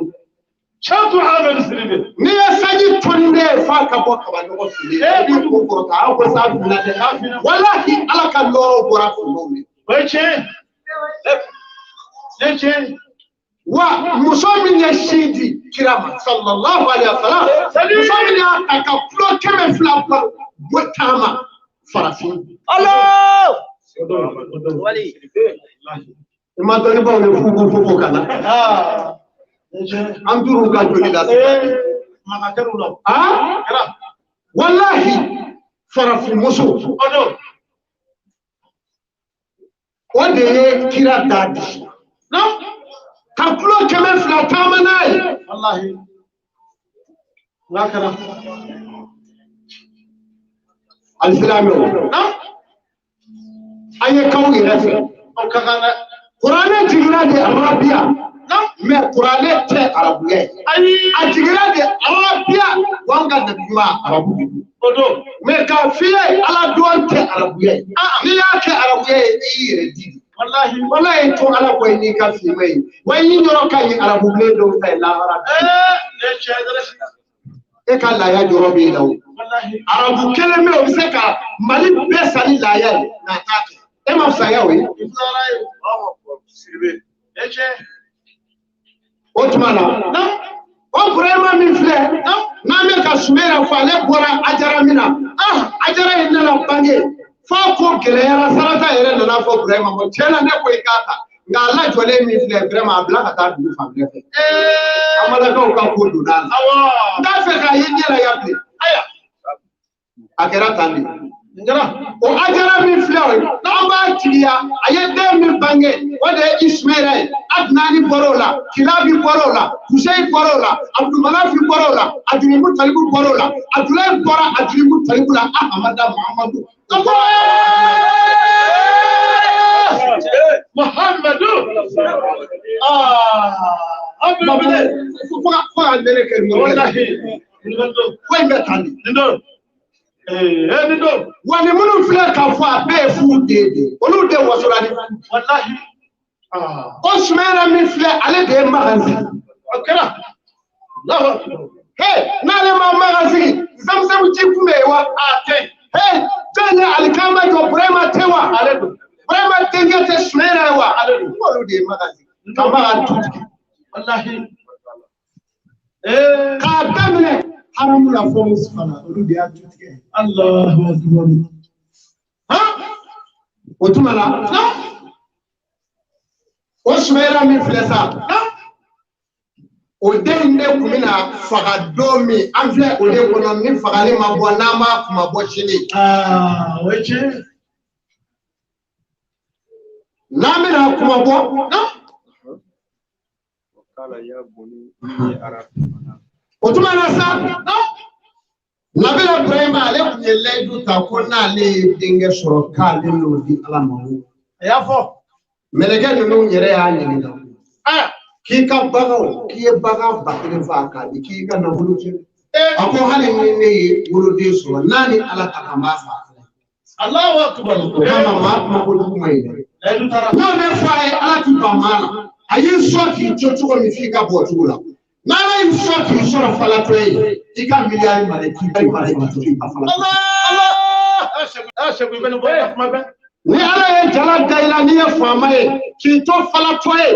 Cɛtu Ahmed Sidibe. N'i ye sanji tɔni ne ye f'a ka ka bɔ kaba nɔgɔ fili e b'i kun kɔrɔta aw ko s'a finna dɛ walahi ala ka lɔrɔw bɔra finmanw de. O ye tiɲɛ ye. Tiɲɛ. Wa muso min ye sin di kira ma sallallahu alaihi wa sallam muso min y'a ta ka kulo 200 bɔ taama farafin. Allah. Wali. I ma dɔnnibaaw ye fugu fugu ka na. An duuru ka joli la sisan. Walahi farafin muso. O de ye kira da di. Ka kulo 200 taama n'a ye. Walahi. N'a kɛra. Alisilamɛw. An ye kaw yɛrɛ fɛ. O ka kan dɛ. Kuranɛ jiginna de arabiya. Mɛ kuranɛ tɛ arabuya ye. Ayi. A jiginna de arabiya wa an ka nabi ɲuman arabu de don. O don. Mɛ k'a f'i ye ala dɔn tɛ arabuya ye. N'i y'a kɛ arabuya ye i y'i yɛrɛ di. Walahi. Walahi to ala kɔ ye n'i ka finma ye. Wa i yɔrɔ ka ɲi arabu bilen dɔw ta ye lahara. Ne cɛ dɛ. E ka laaya jɔrɔ b'e la o. Walahi. Arabu kelen bɛ yen o bɛ se ka Mali bɛɛ san ni laaya ye nka a t'a kɛ. E ma fisaya o ye. I fisayara ye. Sidibe. Ne cɛ. O tuma na. O Burahima min filɛ n'an bɛ ka Sumera fɔ ale bɔra Ajara min na Ajara in nana bange f'a ko gɛlɛyara Sarata yɛrɛ nana fɔ Burahima ma tiɲɛ na ne ko i k'a ta nka a lajɔlen min filɛ vraiment a bila ka taa dugu fan bɛɛ fɛ. Amalakaw ka ko donna a la. Awɔ. N t'a fɛ k'a ye ɲɛ la yan bilen. Ayiwa. A kɛra tan de. Nin kɛra. O Ajara min filɛ o ye n'an b'a jigiya a ye den min bange o de ye Ismaila ye Adnani bɔra o la Kilabi bɔra o la Huseyi bɔra o la Abdulmanafi bɔra o la Abdulmutalibu bɔra o la Abdulayi bɔra Abdulmutalibu la Ahamada Muhamadu. Muhammadu. An bɛ wele. Fo ka nɛnɛ kɛ nin yɔrɔ la. Walahi. Nin don. Ko in bɛ tan de. Nin don. Nin don. Wa ni minnu filɛ k'a fɔ a bɛɛ ye fu den de ye olu de wasola ni fu. Walahi. O Sumera min filɛ ale de ye Makan sigi. O kɛra. Allahu akbar. He n'ale ma Makan sigi Zamuzamu ji kun bɛ yen wa? A tɛ yen. He jɔn ye alikama jɔ Burahima tɛ wa? Ale don. Burahima denkɛ tɛ Sumera ye wa? Ale don. Olu de ye Makan sigi. Ka Makan tutigi. Walahi. K'a daminɛ haramu la fɔ Musa olu de y'a tutigɛ. Allahu akbar. O tuma na. O Sumera min filɛ sa. O den in de kun bɛna faga don min an filɛ o de kɔnɔ ni fagali ma bɔ n'an b'a kuma bɔ sini. O ye tiɲɛ. N'an bɛna kuma bɔ. O tuma na sa. Nabila Burahima ale kun ye layidu ta ko n'ale ye denkɛ sɔrɔ k'ale n'o di Ala ma o. A y'a fɔ. Mɛlɛkɛ ninnu yɛrɛ y'a ɲininka. K'i ka baganw k'i ye bagan 1000 faa k'a di k'i ka nafolo tiɲɛ. A ko hali ni ne ye woloden sɔrɔ n'a ni Ala ka kan n b'a faa. Allahu akbar. O kama maa kuma kojugu ma ɲi dɛ. Layidu taara. N'o bɛ fɔ a ye Ala ti ban maa la. A y'i sɔn k'i to cogo min f'i ka bɔ o cogo la. N'Ala y'i sɔn k'i sɔrɔ falatɔ ye i ka miliyari mara k'i ka mara k'i ka falatɔ. Allah. Segu i bɛ nin bɔ kuma bɛɛ. Ni Ala ye jala da i la n'i ye faama ye k'i to falatɔ ye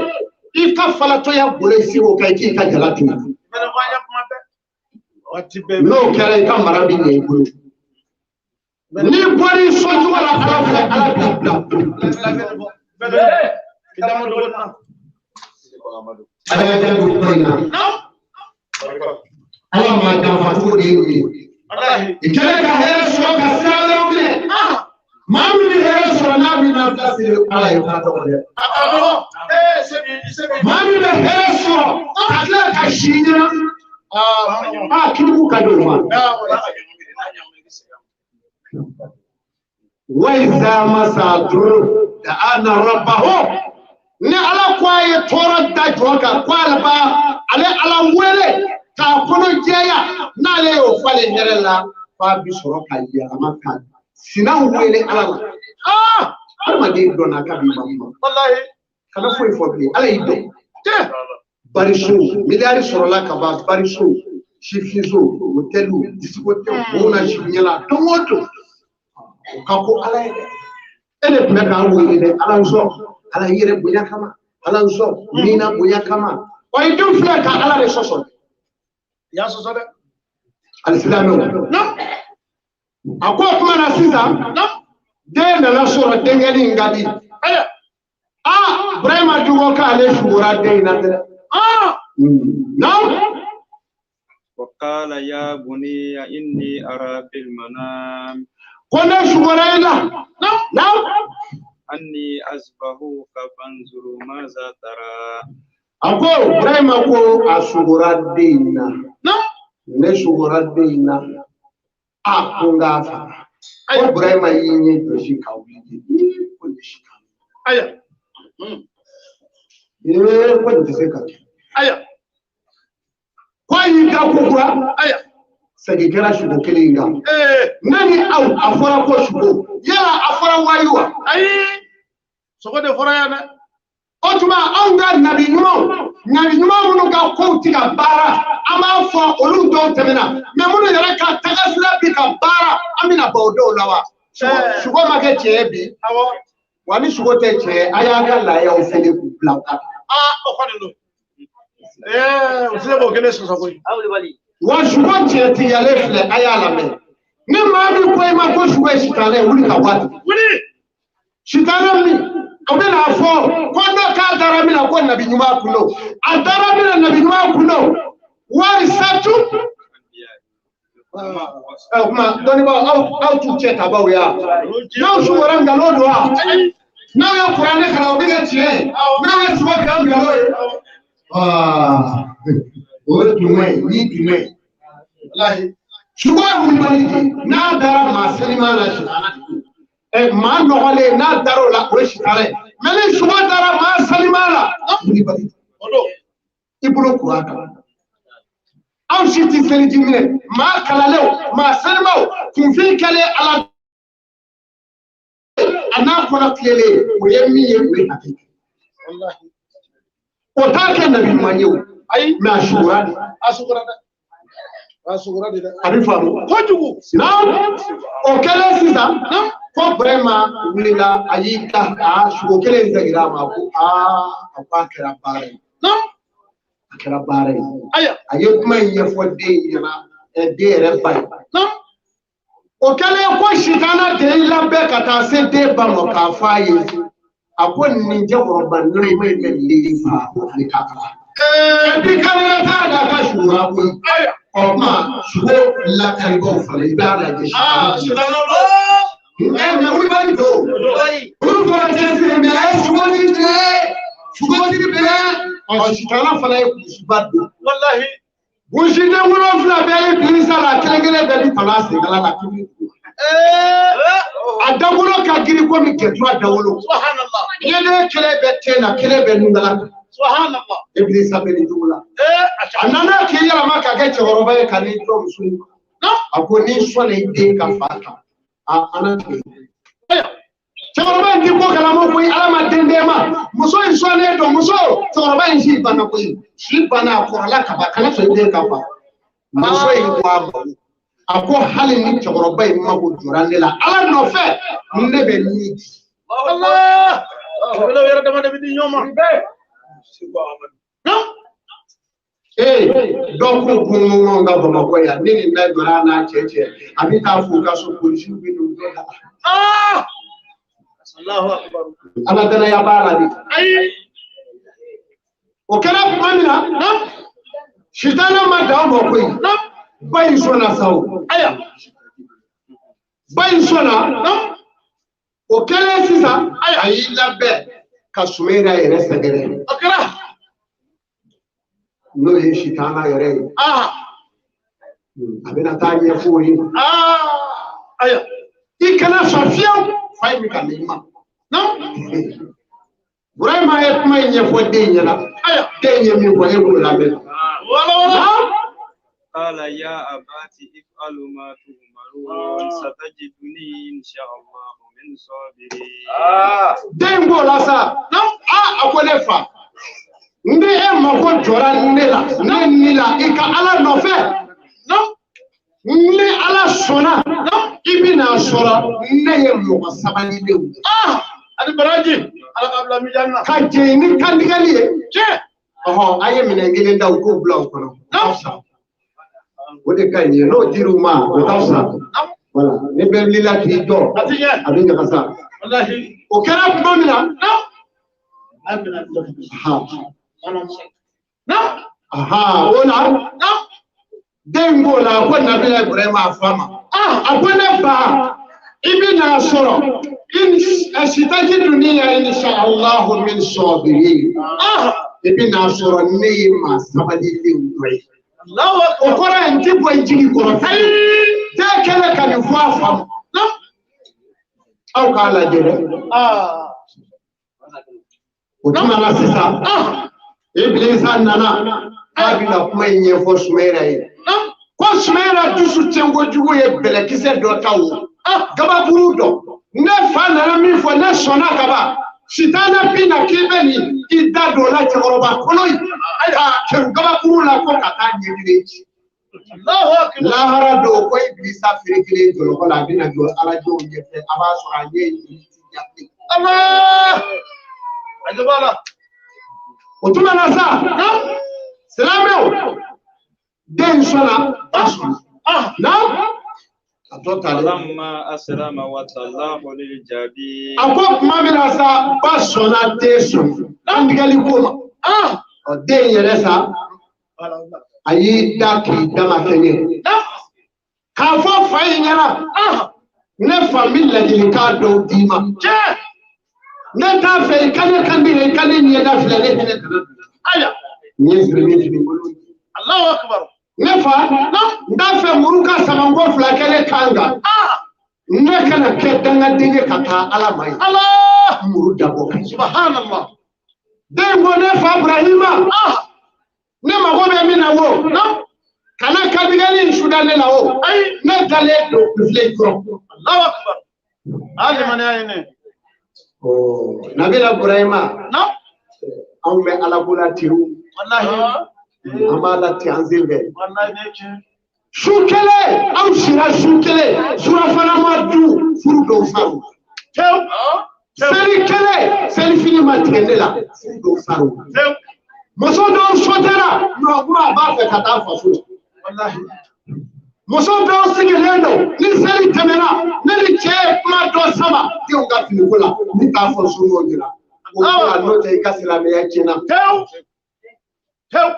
i ka falatɔya golo i sigi o kan i k'i ka jala tunu. I bɛ nin bɔ an ye kuma bɛɛ. Waati bɛɛ. N'o kɛra i ka mara bɛ ɲɛ i bolo. N'i bɔra i sɔncogo la Ala fɛ Ala b'i bila. Ala y'a kɛ dugu in na. Ala ma janfa cogo de ye nin ye. I kɛlen ka hɛrɛ sɔrɔ ka sira wɛrɛw minɛ. Maa min bɛ hɛrɛ sɔrɔ n'a bɛ nafila siri Ala ye o ka dɔgɔ dɛ. Maa min bɛ hɛrɛ sɔrɔ ka tila ka si ɲɛna. Kiribu ka di o ma. Wa iza masa duru da ana rabbahu. Ni Ala ko a ye tɔɔrɔ da jɔ kan ko ale b'a ale Ala wele k'a kɔnɔ jɛya n'ale y'o falen hɛrɛ la f'a bi sɔrɔ ka yɛlɛma ka sinaw wele Ala la. Adamaden dɔnna kabi ma kuma. Kana foyi fɔ bilen Ala y'i dɔn. Bariso miliyari sɔrɔla ka ban bariso. Sifinso hôteliw discothèque mɔgɔw na si ɲɛla don o don o ka ko ala ye dɛ e de tun bɛ k'an wele dɛ ala n sɔn ala i yɛrɛ bonya kama ala n sɔn min na bonya kama wa i dun filɛ ka ala de sɔsɔ I y'a sɔsɔ dɛ. Alisilamɛw a ko o tuma na sisan den nana sɔrɔ denkɛnin in ka di aa Burahima Diko k'ale sugora den in na dɛ. Naam. وقال يا بني إني أرى في المنام كنا شغلنا نعم نعم أني أذبحك فانظر ماذا ترى أقول إبراهيم أقول أشغرا دينا نعم نشغرا دينا أقول غافا إبراهيم يني دوشي كاولي كل شيء أيوة إيه كنت سكت أيوة ko y'i da ko kura segin kɛra sugo kelen in kan ne ni aw a fɔra ko sugo yala a fɔra wayi wa ayi sogo de fɔra yan dɛ o tuma anw ka nabi ɲumanw nabi ɲuman minnu ka kow ti ka baara an b'a fɔ olu dɔw tɛmɛna mɛ minnu yɛrɛ ka tagasira bi ka baara an bɛna ban o dɔw la wa sugo ma kɛ tiɲɛ ye bi wa ni sugo tɛ tiɲɛ ye a y'a ka laayaw fɛnɛ k'u bila o kan. Aa o kɔni don. Wa sugo tiɲɛtigiyalen filɛ a y'a lamɛn ni maa min ko i ma ko sugo ye sitanɛ ye wuli ka bɔ a la sitanɛ min o bɛna fɔ ko dɔ k'a dara min na ko nabi ɲuman kun don a dara min na nabi ɲuman kun don wari satu ɛ o kuma dɔnnibaaw aw t'u cɛ tabaw ya n'aw sugora nkalon don wa n'aw ye kuranɛ kalan o bɛ kɛ tiɲɛ ye n'aw ye sugo kɛ nkalon ye. O ye jumɛn ye ni jumɛn ye sugo ye wulibali de n'a dara maa seliman na sitanɛ maa nɔgɔlen n'a dara o la o ye sitanɛ ye mɛ ni sugo dara maa seliman la wulibali i bolo kura kan aw si ti seliji minɛ maa kalanlenw maa selimaw kunfin kɛlen ala a n'a kɔnɔ tilelen o ye min ye o ye hakili o t'a kɛ nabi ɲuman ye o ayi mɛ a sugora de a sugora dɛ a sugora de dɛ a bɛ faamu kojugu naam o kɛlen sisan ko Burahima wulila a y'i da a sugo kelen in seginna a ma ko aa a ko a kɛra baara ye a kɛra baara ye ayiwa a ye kuma in ɲɛfɔ den in ɲɛna den yɛrɛ ba ye o kɛlen ko sitana de y'i labɛn ka taa se den ba ma k'a fɔ a ye a ko nin cɛkɔrɔba nana in bɛ nin fa ko ale k'a kalan. Bi kamalen t'a da ka sugora koyi. Ɔ kuma sugo lakaribaaw fana i b'a lajɛ. Sitana Mɛ wulibali don. Olu fana tɛ se mɛ a ye sugotigi minɛ sugotigi minɛ. Ɔ sitana fana ye kurusiba don. Walahi. Kulusiden 7 bɛɛ ye bilisa la kelen kelen bɛɛ bi tala senkala la k'i a dawolo ka girin komi gɛtura dawolo. Subhanallah. Ɲɛden kelen bɛ ten na kelen bɛ nungala kan. Subhanallah. Ibilisa bɛ nin cogo la. A nana k'i yɛlɛma ka kɛ cɛkɔrɔba ye ka n'i jɔ muso in ma. A ko n'i sɔnna i den ka fa kan a ala tigɛ. Cɛkɔrɔba in ti ko kalama koyi ala ma den d'e ma. Muso in sɔnnen don muso cɛkɔrɔba in si banna koyi si banna a kɔrɔla ka ban kana sɔn i den ka fa. Muso in ko a ma. A ko hali ni cɛkɔrɔba in mako jɔra ne la ala nɔfɛ ne bɛ min di. Allah. Wala yɛrɛ dama de bɛ di ɲɔgɔn ma. Dɔw ko gungun ka Bamakɔ yan ni nin bɛɛ jɔra a n'a cɛ a bɛ taa f'u ka so polisiw bɛ n'u bɛɛ la. Allahu akbar. Ala danaya b'a la de. Ayi. O kɛra tuma min na sitanɛ ma dan o ma koyi. Ba in sɔnna sa o. Ayiwa. Ba in sɔnna. O kɛlen sisan a y'i labɛn ka Sumayila yɛrɛ sɛgɛrɛ. O kɛra. N'o ye sitana yɛrɛ ye. A bɛna taa ɲɛfɔ o ye. Ayiwa. I kana sɔn fiyewu fa in bɛ ka n'i ma. Burahima ye kuma in ɲɛfɔ den ɲɛna. Ayiwa. Den ye min fɔ e b'o lamɛn. Wala wala. قال يا أبت افعلوا ما تؤمرون ستجدني إن شاء الله من الصابرين. Den ko la sa a ko ne fa n bɛ e mako jɔra ne la ne ni la i ka ala nɔfɛ Ni Ala sɔnna, i bɛna sɔrɔ ne ye mɔgɔ sabalilenw ye. Ani baraji, Ala ka bila mijan na. Ka jɛn ni kantigɛli ye. Tiɲɛ. Ɔhɔn, a ye minɛn kelen da u k'o bila o kɔnɔ. O de ka ɲi, n'o dir'u ma, o ka fisa. Voilà, ni bɛɛ wulila k'i jɔ, A ti ɲɛ. a bɛ ɲagasa. Walahi. O kɛra tuma min na. Aha, o la. Den b'o la, ko Nabila Ibrahima a fa ma. A ko ne ba, i bɛna sɔrɔ sitajiduni insha Allahu min sabirin. I bɛna sɔrɔ ne ye maa sabalilenw dɔ ye. O kɔrɔ ye n ti bɔ i jigi kɔrɔ fiyewu. Den kɛlen ka nin fɔ a fa ma. Aw k'a lajɛ dɛ. O tuma na sisan, Ibilisa nana k'a bɛna kuma in ɲɛfɔ Sumayila ye. Ko Sumayila dusu tiɲɛ kojugu ye bɛlɛkisɛ dɔ ta o. Gabakuru dɔ. Ne fa nana min fɔ, ne sɔnna ka ban. Sitanɛ bɛ na k'i bɛ nin i da don o la, cɛkɔrɔba kolo in. Ka kɛrun gabakuru la ko ka taa ɲɛ kelen ci. Lahara don ko Ibilisa feere kelen jɔlɔkɔ la, a bɛna jɔ Alajɔw ɲɛfɛ, a b'a sɔrɔ a ɲɛ ye ti jate. O tuma na sa, silamɛw, den sɔnna, ba sɔnna. Naam. A tɔ talen. A ko tuma min na sa, ba sɔnna, den sɔnna. Kantigɛli ko ma. Ɔ, den yɛrɛ sa, a y'i da k'i dama kɛɲɛ. K'a fɔ fa in ɲɛna, ne fa, n bɛ ladilikan dɔw d'i ma. Ne t'a fɛ i ka ne kan tigɛ, i ka ne ɲɛda filɛ, ne hinɛ kana don. Aya. N ye siri fini bolo. Allahu akbar. Ne fa, n t'a fɛ muru ka samanko fila kɛ ne kan kan. Ne kana kɛ dangaden ye ka taa Ala ma ye. Allah. Muru dabɔ kan. Subhanallah. Den ko ne fa Ibrahima, ne mago bɛ min na wo. Kana kantigɛli in suda ne la o. Ayi. Ne dalen don n filɛ i kɔrɔ. Allahu akbar. Ali mani ayi ne. Nabila Ibrahima, anw bɛ Ala ko la tewu. Wallahi. An b'a la ten an sen fɛ. Wallahi ne tiɲɛ. Su kelen, aw sira su kelen, surafana ma dun, furu dɔw sar'u. Tewu. Seli kelen, selifini ma tigɛ ne la, furu dɔw sar'u. Tewu. Muso dɔw sotera, nɔgɔkura a b'a fɛ ka taa faso la. Wallahi. Muso dɔw sigilen don, ni seli tɛmɛna, ne ni cɛ ye kuma dɔ sama denw ka finiko la, ni t'a fɔ somɔgɔw ɲɛna. O kuma n'o tɛ i ka silamɛya tiɲɛna. Tewu. Tewu.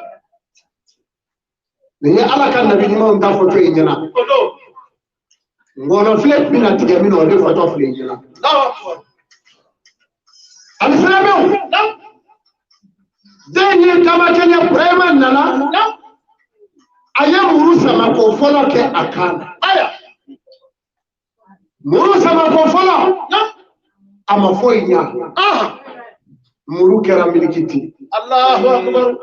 Nin ye Ala ka nabi ɲumanw ta fɔtɔ i ɲɛna. O don. Ngɔnɔfilɛ bɛna tigɛ min na, o de fɔtɔ filɛ i ɲɛna. Allahu akbar. Alisilamɛw, den ye tamakɛɲɛ Burahima nana, a ye muru sama ko fɔlɔ kɛ a kan na. Aya. Muru sama ko fɔlɔ, a ma foyi ɲa. Muru kɛra milikiti. Allahu akbar.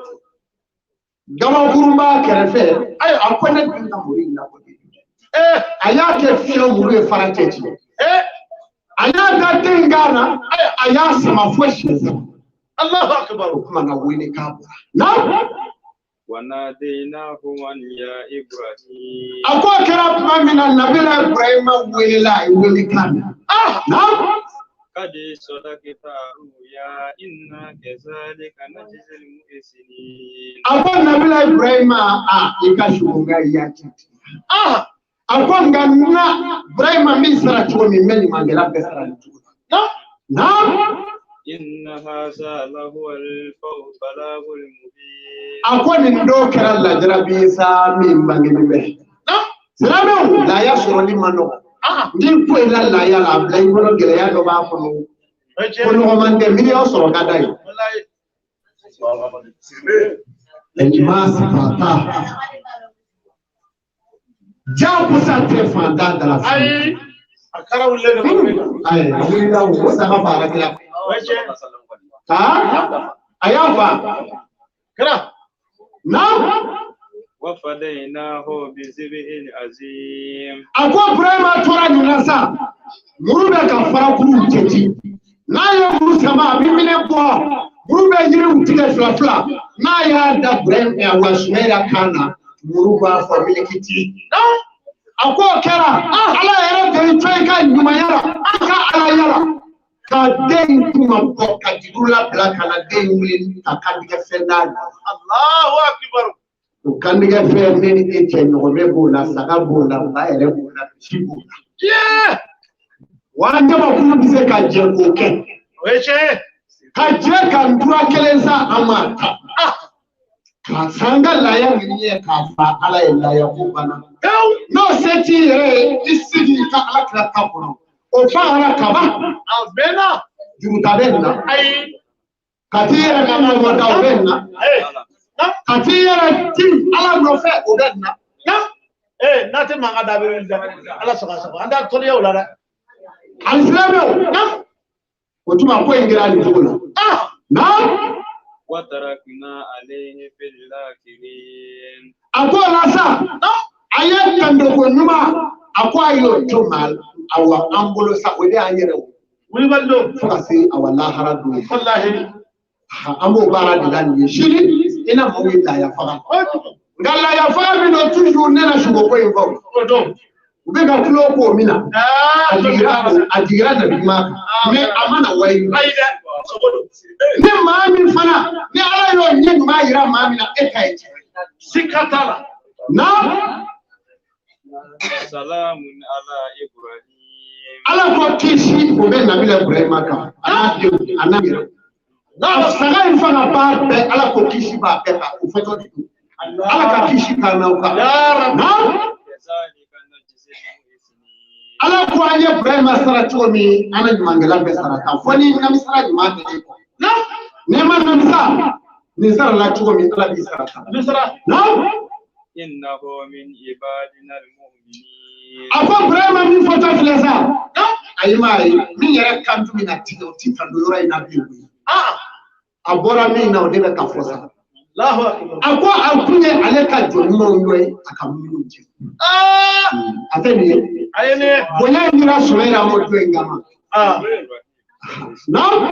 Gabakurun b'a kɛrɛfɛ, a ko ne dun ka muru in labɔ de. A y'a kɛ fiɲɛ muru ye fara cɛ ci. A y'a da den kan na, a y'a sama fo siɲɛ saba. Allahu akbar. O kuma na wele k'a bɔra. Naam. A ko a kɛra tuma min na, Nabila Ibrahima welela, a ye wele kan mɛn. Naam. A ko Nabila Ibrahima, a i ka sugunga i y'a ci. A ko nka na Ibrahima min sara cogo min, n bɛ ɲumankɛla bɛɛ sara nin cogo la. Naam. A ko nin dɔw kɛra lajarabi ye sa min bangenen bɛ. Silamɛw, laya sɔrɔli man nɔgɔn. N'i ko i la laya la, a bila i kɔnɔ gɛlɛya dɔ b'a kɔnɔ. Ko nɔgɔman tɛ, miliyɔn sɔrɔ ka d'a ye. Ɲuman fanta. Jagosa tɛ fantan da la. Ayi. A kɛra wulilen don. Ayi, a wulila o, o saga faga kira. A y'a fa. Kira. Naam. A ko Burahima tora nin na sa, muru bɛ ka farakuruw cɛci. N'a ye muru sama, a bɛ minɛ bɔ. Muru bɛ yiriw tigɛ fila fila. N'a y'a da Burahima wa Sumayila kan na, muru b'a fɔ milikiti. A ko o kɛra Ala yɛrɛ de y'i to i ka ɲumanya la, a ka alaya la, ka den in kuma bɔ ka jigila bila ka na den in wuli ka kantigɛ fɛn d'a ma. Allahu akbar. O kantigɛ fɛn ne ni e cɛ ɲɔgɔnmɛ b'o la, saga b'o la, ba yɛrɛ b'o la, misi b'o la. Wa an jamakulu bɛ se ka jɛ k'o kɛ. O ye tiɲɛ ye. Ka jɛ ka ntura kelen san an m'a ta. Ka san ka laya ɲini ye k'a fa Ala ye laya ko banna. N'o se t'i yɛrɛ ye, i sigi i ka Ala kira ta kɔnɔ. O fagara kaban. A bɛnna. Juruta bɛ nin na. Ayi. Ka t'i yɛrɛ ka ɲɔgɔn da o bɛ nin na. Ka t'i yɛrɛ di Ala nɔfɛ o bɛ nin na. N'a tɛ mankan da a bɛ wuli dɛ. Ala sago sago. An t'a tɔnniya o la dɛ. Alisilamɛw. O tuma ko in kɛra nin cogo la. Naam. وتركنا عليه في الآخرين. A ko o la sa, a ye tandoko ɲuman, a ko a y'o to maa awa an bolo sa, o de y'an yɛrɛ o. Wulibali don. Fo ka se awa lahara don ye. Walahi. An b'o baara de la nin ye. Sini i na maaw ye laya faga. Nka laya faga min don toujours ne na sugo ko in fɔ. O don. U bɛ ka tulo k'o min na. A jigira nabi ɲuman kan. Mais a ma na wayi. Ayi dɛ. Sogo don. Ni maa min fana, ni Ala y'o ɲɛ ɲuman yira maa min na, e ta ye tiɲɛ ye. Sika t'a la. Naam. Salamun ala Ibrahim. Ala ko kisi o bɛ Nabila Ibrahima kan, a n'a denw, a n'a yɛrɛ. N'a saga in fana b'a bɛɛ, Ala ko kisi b'a bɛɛ kan, o fɔtɔ de don. Ala ka kisi k'an n'aw kan. Naam. Ala ko an ye Ibrahima sara cogo min, an na ɲumankɛla bɛɛ sara kan. Fo ni namisara ɲuman kɛ e kɔ. N'i ma namisa, nin sara la cogo min, Ala b'i sara kan. Naam. Innahu min ibadina al-mu'minin. A ko Ibrahima min fɔtɔ filɛ sa, ayi m'a ye, min yɛrɛ kan tun bɛna tigɛ, o ti kan don yɔrɔ in na bilen koyi. A bɔra min na, o de bɛ ka fɔ sa. A ko a kun ye ale ka jɔn ɲumanw dɔ ye, a ka minnu jɛ. A tɛ nin ye. Bonya in dira Sumayila ma don in kama. Naam.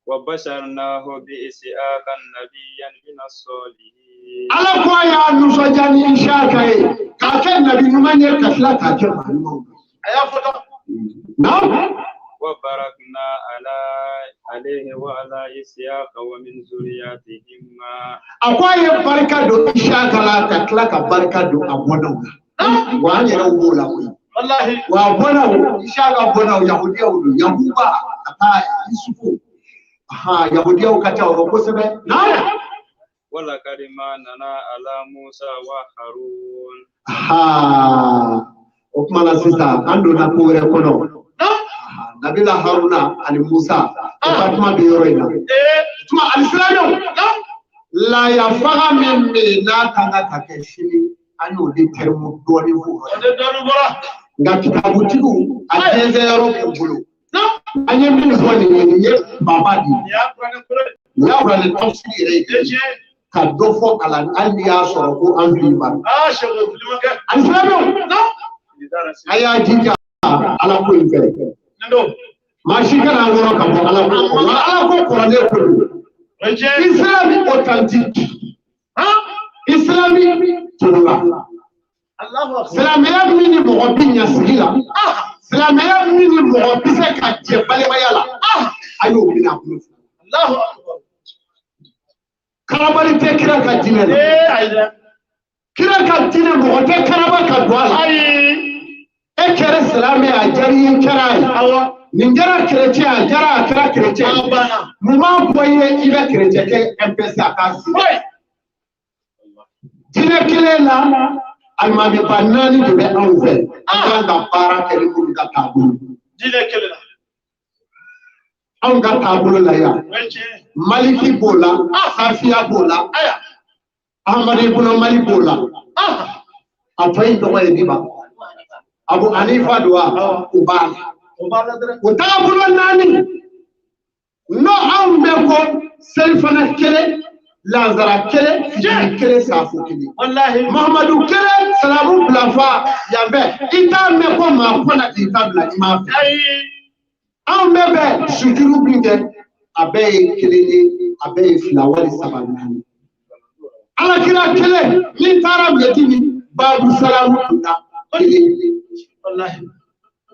وبشرناه بإسحاق نبيا من الصالحين. Ala ko a y'a nisɔndiya ni Isaka ye k'a kɛ nabi ɲuman ye ka tila k'a kɛ maa ɲumanw ye. A y'a fɔ dɛ. Naam. وباركنا عليه وعلى إسحاق ومن ذرياتهما. A ko a ye barika don Isaka la ka tila ka barika don a bɔnnaw la. Wa an yɛrɛw b'o la koyi. Walahi. Wa a bɔnnaw, Isaka bɔnnaw Yahudiyaw don, Yakuba ka taa Yusufu. Yahudiyaw ka ca o rɔ kosɛbɛ. Naam. ولقد مننا على موسى وهارون. O kuma la sisan an donna ko wɛrɛ kɔnɔ. Nabila Haruna ani Musa o ka kuma bɛ yɔrɔ in na. Tuma alisilamɛw, laya faga min bɛ yen n'a kan ka kɛ sini, an y'o de tɛrɛmu dɔɔnin f'o yɔrɔ la. Nka kitabutigiw a jɛnsɛn yɔrɔ b'u bolo. An ye min fɔ nin ye, nin ye baba de ye. Nin y'a kuranɛ tafsiri yɛrɛ ye. Ka dɔ fɔ a la hali n'i y'a sɔrɔ ko an fili b'a la. Alisilamɛw, a y'a jija Ala ko in fɛ. Maa si kana an kɔrɔ ka bɔ Ala ko kɔ. Wa Ala ko kɔrɔlen ko don. Islam authentique. Islam tununa. Silamɛya min ni mɔgɔ bi ɲɛ sigi la. Silamɛya min ni mɔgɔ bi se ka jɛ balimaya la. A y'o minɛ a bolo. Karabali tɛ kira ka diinɛ la. Kira ka diinɛ mɔgɔ tɛ karaba ka don a la. E kɛra silamɛ a diyara i ye kɛra ye. Nin kɛra kerecɛn a diyara a kɛra kerecɛn ye. Mun b'a bɔ i ye i bɛ kerecɛn kɛ MPC a k'a sigi. Diinɛ kelen na alimamiba naani de bɛ anw fɛ. An kan ka baara kɛ ni minnu ka taabolo. Diinɛ kelen na. Anw ka taabolo la yan. Maliki b'o la, Safiya b'o la, Ahamadu ibn Mali b'o la. A tɔ in tɔgɔ ye Diba. Abu Hanifa don wa, o b'a la. O taabolo naani n'o anw bɛ ko selifana kelen, lansara kelen, fitiri kelen, safo kelen. Mahamadu kelen, salamu bilafa yan bɛɛ. I t'a mɛn ko maa kɔnna k'i ta bila i m'a fɛ. Anw bɛɛ bɛ sujuru min kɛ, a bɛɛ ye kelen ye, a bɛɛ ye fila wali saba naani. Ala kira kelen min taara mɛti ni babu salamu donna. kelen. Walahi.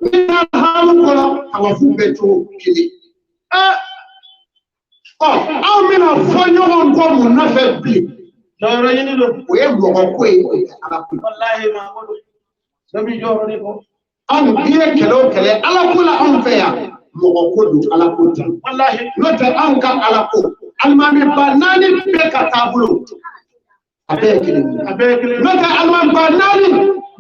N'i taara haramu kɔnɔ, tawafu bɛ cogo kelen. Ɔ, anw bɛna fɔ ɲɔgɔn kɔ mun nɔfɛ bilen? Jɔyɔrɔ ɲini don. O ye mɔgɔ ko ye, o tɛ Ala ko ye. Walahi Mahamadu. Bɛɛ b'i jɔyɔrɔ de kɔ. Anw n'i ye kɛlɛ o kɛlɛ Ala ko la anw fɛ yan, mɔgɔ ko don, Ala ko tɛ. Walahi. N'o tɛ anw ka Ala ko, alimamiba naani bɛɛ ka taabolo, a bɛɛ ye kelen ye. A bɛɛ ye kelen ye. N'o tɛ alimamiba naani,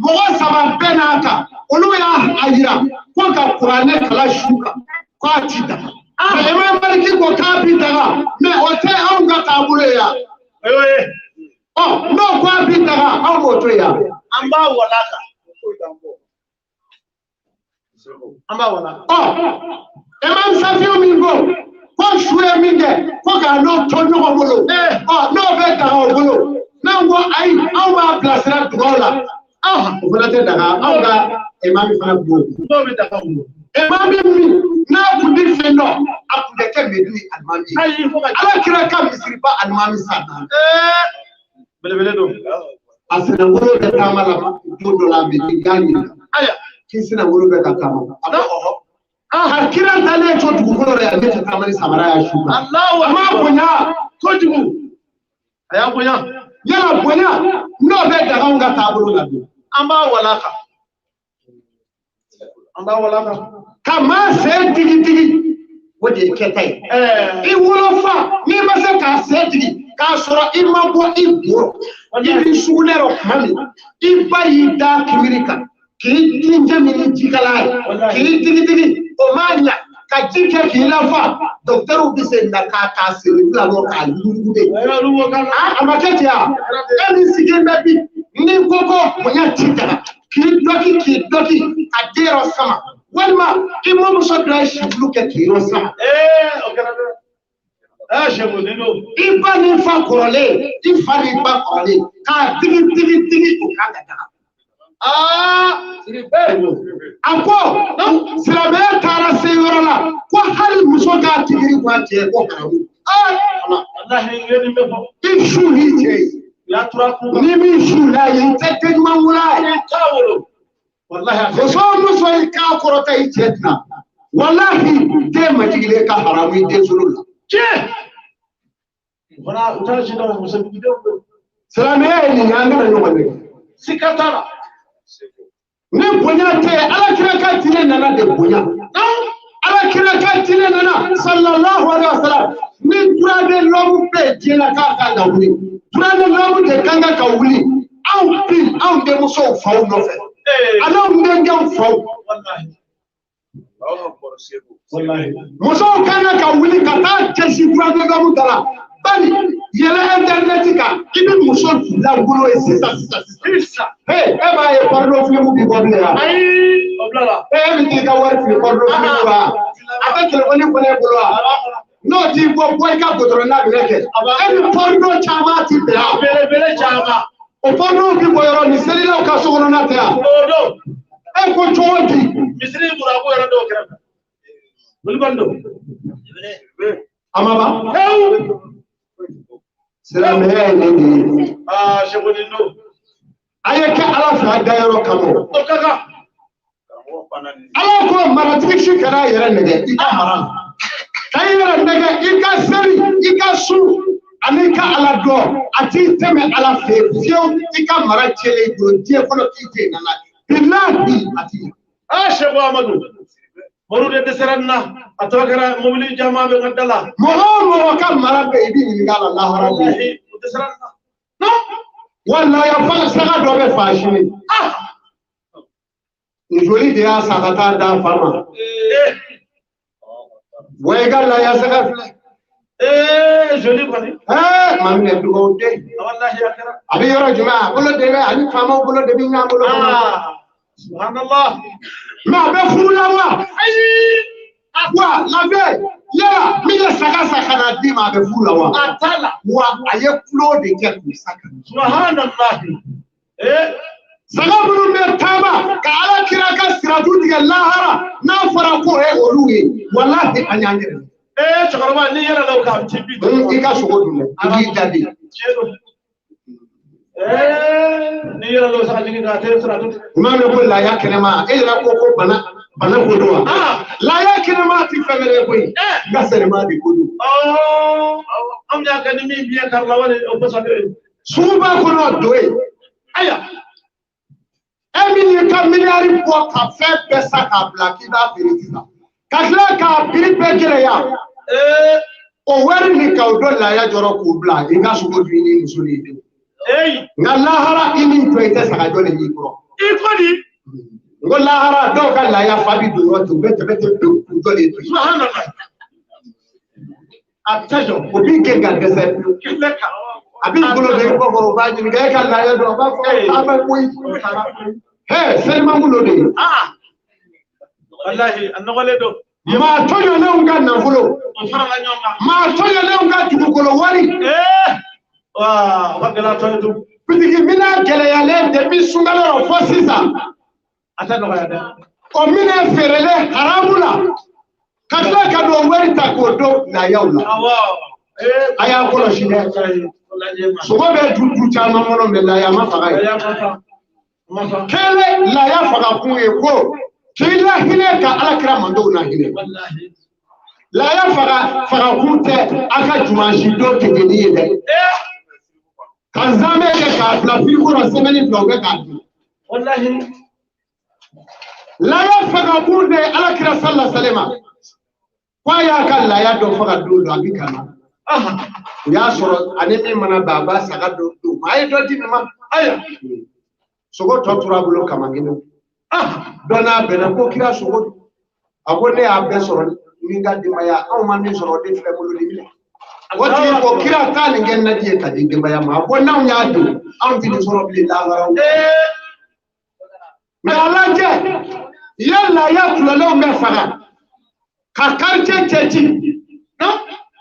mɔgɔ saba bɛɛ n'a kan, olu y'a yira ko ka kuranɛ kalan su kan k'a ti daga. Imam Maliki ko k'a bi daga, mɛ o tɛ anw ka taabolo ye yan. O y'o ye. Ɔ, n'o ko a bi daga, anw b'o to yen. An b'a wala kan. An b'a wala kan. Ɔ, Imam Safiyu min ko ko su ye min kɛ ko k'a n'o to ɲɔgɔn bolo, ɔ n'o bɛ daga o bolo, n'anw ko ayi, anw b'a bilasira dugaw la, o fana tɛ daga, anw ka imam fana b'o. N'o bɛ daga o bolo. Imam min n'a kun tɛ fɛn dɔn, a kun tɛ kɛ Medini alimami ye. Ayi fo ka. Ala kira ka misiriba alimami san naani. Belebele don. A sinangolo bɛ taama la don dɔ la, Medini y'a ɲininka. Ayiwa. K'i sinangolo bɛ ka taama. A ko ɔhɔ. Ka kira talen to dugukolo la yan, ne tɛ taama ni samara y'a su kan. Alahu A m'a bonya. Kojugu. A y'a bonya. Yala bonya n'o bɛ daga anw ka taabolo la dun. An b'a wala kan. An b'a wala kan. Ka maa sen digi digi, o de ye kɛta ye. I wolofa n'i ma se k'a sen digi k'a sɔrɔ i ma bɔ i bo, i b'i sugunɛ rɔ tuma min, i ba y'i da kimiri kan k'i tinjɛ min ni jikala ye k'i digi digi, o m'a ɲa ka ji kɛ k'i lafa, dɔkitɛriw bɛ se na k'a ta sen fila bɔ k'a yugujugu de. A ma kɛ ten wa? E min sigilen bɛ bi n'i ko ko bonya ti daga k'i dɔki k'i dɔki ka den yɔrɔ sama, walima i mɔmuso dɔ ye situlu kɛ k'i yɔrɔ sama. O kɛra dɛ. Sɛko nin don. I ba ni fa kɔrɔlen, i fa ni ba kɔrɔlen k'a digi digi digi, o kan ka daga. A ko silamɛya taara se yɔrɔ la ko hali muso k'a tigiri ko a cɛ ko haramu. Walahi u ye nin bɛɛ fɔ. I su n'i cɛ ye. U y'a tura kun kan. Ni min su la ye, i tɛ den ɲuman wolo a ye. I t'a wolo. Walahi a tɛ. Muso o muso i k'a kɔrɔta i cɛ tɛna. Walahi den majigilen ka haramu i den solo la. Tiɲɛ. U fana u t'a si dɔn muso dugudenw don. Silamɛya ye nin ye, an kana ɲɔgɔn nɛgɛ. Sika t'a la. Ni bonya tɛ, Ala kira ka diinɛ nana de bonya. Ala kira ka diinɛ nana sallallahu alaihi wa sallam. Ni droit de l'homme bɛ diɲɛ la k'a kan ka wuli, droit de l'homme de kan ka wuli. Anw bi anw denmusow faw nɔfɛ, an'anw denkɛw faw. Walahi. Musow kan ka wuli ka taa cɛsi droit de l'homme da la. Bari yɛlɛ internet kan, i bɛ muso langolo ye sisan sisan sisan. Hey, e b'a ye porno film bi bɔ bilen wa? Ayi, o bila la. E bɛ t'i ka wari fili porno film wa? A tɛ telefɔni kɔnɔ e bolo wa? N'o t'i bɔ, bɔ i ka goudron na minɛ kɛ. E ni porno caman ti bɛn wa? Belebele caman. O porno bi bɔ yɔrɔ ni selilaw ka so kɔnɔna tɛ wa? O don. E ko cogo di? Misiri murako yɛrɛ dɔw kɛrɛfɛ. Wulibali don. A ma ban? Pewu. Silamɛya ye nin de ye. Sɛko nin don. A ye kɛ Ala fɛ a dayɔrɔ kama. O ka kan. Ala ko maratigi si kana a yɛrɛ nɛgɛ i ka mara la. Ka i yɛrɛ nɛgɛ i ka seli, i ka sun, ani i ka Ala dɔn, a t'i tɛmɛ Ala fɛ fiyewu. I ka mara tiɲɛlen i bolo diɲɛ kɔnɔ k'i tɛ nana. Bilahi a t'i ɲɛ. Sɛko Amadu. Moriw de dɛsɛra nin na. A tɔ kɛra mobili caman bɛ n ka da la. Mɔgɔ o mɔgɔ ka mara bɛ yen, i b'i ɲininka a la lahara de. Walahi u dɛsɛra nin na. Walahi a fa saga dɔ bɛ fa sini. Nin joli de y'a san ka taa d'a fa ma. Wa i ka laya saga filɛ. Joli kɔni. Maa min ye dugawu den. Walahi a kɛra. A bɛ yɔrɔ jumɛn? A bolo de bɛ ani faamaw bolo de bɛ ɲɔgɔn bolo. Subhanallah. Mɛ a bɛ furu la wa? Ayi. Wa labɛn yala min ye saga san ka na d'i ma, a bɛ furu la wa? A t'a la. Wa a ye kulo de kɛ k'u saga. Subhanallah. Saga minnu bɛ taama ka Ala kira ka siraju tigɛ lahara, n'a fɔra k'o ye olu ye, walahi an y'an yɛrɛ. Cɛkɔrɔba n'i yɛlɛla o kan a bɛ t'i bin. I ka sogo dun dɛ, i k'i da de. Tiɲɛ don. Ni yɛrɛ lo saga jigin ka tɛ sira tun. U m'a mɛn ko laya kɛnɛma, e yɛrɛ ko ko bana bana ko don wa? Laya kɛnɛma ti fɛn wɛrɛ ye koyi. N ka sɛnɛma de ko don. Anw y'a kɛ ni min biɲɛ kari la wali o basa de. Suguba kɔnɔ do ye. Ayiwa. E min y'i ka miliyari bɔ ka fɛn bɛɛ san k'a bila k'i b'a feere sisan. Ka tila k'a piri bɛɛ gɛlɛya. O wari ni k'o don laya jɔrɔ k'o bila i ka sogo dun i ni muso n'i denw. Nka lahara i min jɔ i tɛ sagajɔ de y'i kɔrɔ. I ko di. N ko lahara dɔw ka laya fa bi don yɔrɔ ten u bɛ tɛmɛ ten pewu k'u jɔ de to yen. Subhanallah. A tɛ jɔ. O b'i kɛ ka dɛsɛ pewu. A b'i bolo don i kɔ kɔrɔ u b'a ɲininka e ka laya dɔn a b'a fɔ a bɛ koyi. Selimanku dɔ de ye. Walahi a nɔgɔlen don. Maa tɔɲɔlenw ka nafolo. O farala ɲɔgɔn kan. Maa tɔɲɔlenw ka dugukolo wari. Waa o ka gɛlɛn a tɔ ye tun. Bitigi minɛn gɛlɛyalen depuis sunkalo rɔ fo sisan. A tɛ nɔgɔya dɛ. O minɛn feerelen haramu la. Ka tila ka don wari ta k'o don layaw la. Awɔ. A y'a kɔlɔsi dɛ. Sogo bɛ du du caman kɔnɔ mɛ laya ma faga ye. Kelen laya faga kun ye ko k'i lahinɛ ka ala kira mandenw lahinɛ. Laya faga faga kun tɛ a ka jumansi don kɛkɛni ye dɛ. Ka nzamɛ kɛ k'a bila firigo la sɛmɛni fila u bɛ k'a dun. Laya faga kun de ala kira sallallahu alaihi wasallam. K'a y'a ka laya dɔ faga don dɔ a bi ka na. U y'a sɔrɔ ani min mana bɛn a b'a saga dɔ d'u ma a ye dɔ di nin ma. Ayiwa. Sogo tɔ tora a bolo kamankelen. Dɔ n'a bɛnna ko kira sogo dun. A ko ne y'a bɛɛ sɔrɔ ni n ka denbaya anw ma min sɔrɔ o de filɛ bolo de minɛ. O tigi ko kira taa nin kɛ naji ye ka di denbaya ma. A ko n'anw y'a dun anw tɛ nin sɔrɔ bilen lahara o. Mɛ a lajɛ i ye laya tulɔlenw bɛɛ faga ka quartier cɛ ci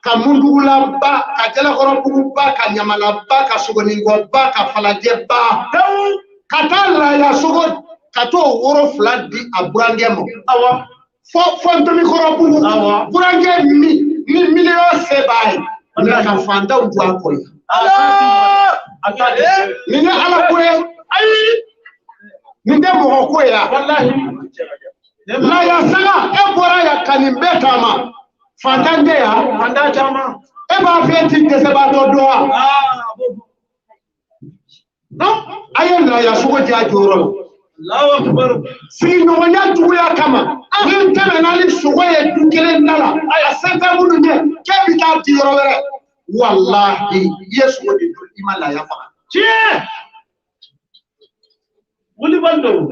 ka mundugulaba ka jalakɔrɔbuguba ka ɲamalaba ka sogoninkɔba ka falajɛba ka taa laya sogo ka t'o woro fila di a burankɛ ma. Awɔ. Fo fo ntomikɔrɔbugu. Awɔ. Burankɛ min ni miliyɔn se b'a ye. Nka ka fantanw jɔ a kɔ ye. Nin ye ala ko ye. Ayi. Nin tɛ mɔgɔ ko ye wa? Walahi. Laya saga e bɔra yan ka nin bɛɛ taama. Fantan tɛ yan. Fantan caman. E b'a fɛ e ti dɛsɛbaatɔ dɔn wa? A ye laya sogo di a jɔyɔrɔ la. Allahu akbar. Sigiɲɔgɔnya juguya kama. Ni n tɛmɛna ni sogo ye du kelen da la, a se tɛ minnu ye, k'e bɛ taa di yɔrɔ wɛrɛ. Walahi, i ye sogo de dun, i ma laya faga. Tiɲɛ. Wulibali don.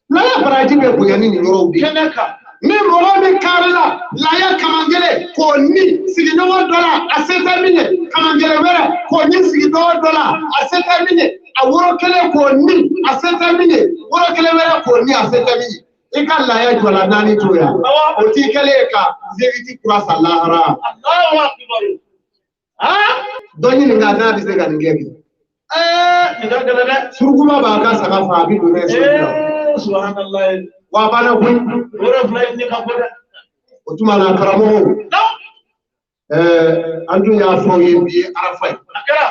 Laya baraji bɛ bonya ni nin yɔrɔw de ye. Kɛnɛ kan. Ni mɔgɔ min kari la laya kamankelen k'o ni sigiɲɔgɔn dɔ la a se tɛ min ye, kamankelen wɛrɛ k'o ni sigiɲɔgɔn dɔ la a se tɛ min ye, a woro kelen k'o ni a se tɛ min ye, woro kelen wɛrɛ k'o ni a se tɛ min ye. I ka laya jɔla naani to yan. O t'i kɛlen ye ka zeriti kura san lahara. Allahu akbar. Dɔ ɲininka n'a bɛ se ka nin kɛ bi. Nin ka gɛlɛn dɛ. Surukuba b'a ka saga fa a bɛ don n'a ye so la. Subhanallah. Wa a banna koyi. Woro fila in ni ka bɔ dɛ. O tuma na karamɔgɔw. An dun y'a fɔ aw ye bi ye arafa ye. A kɛra.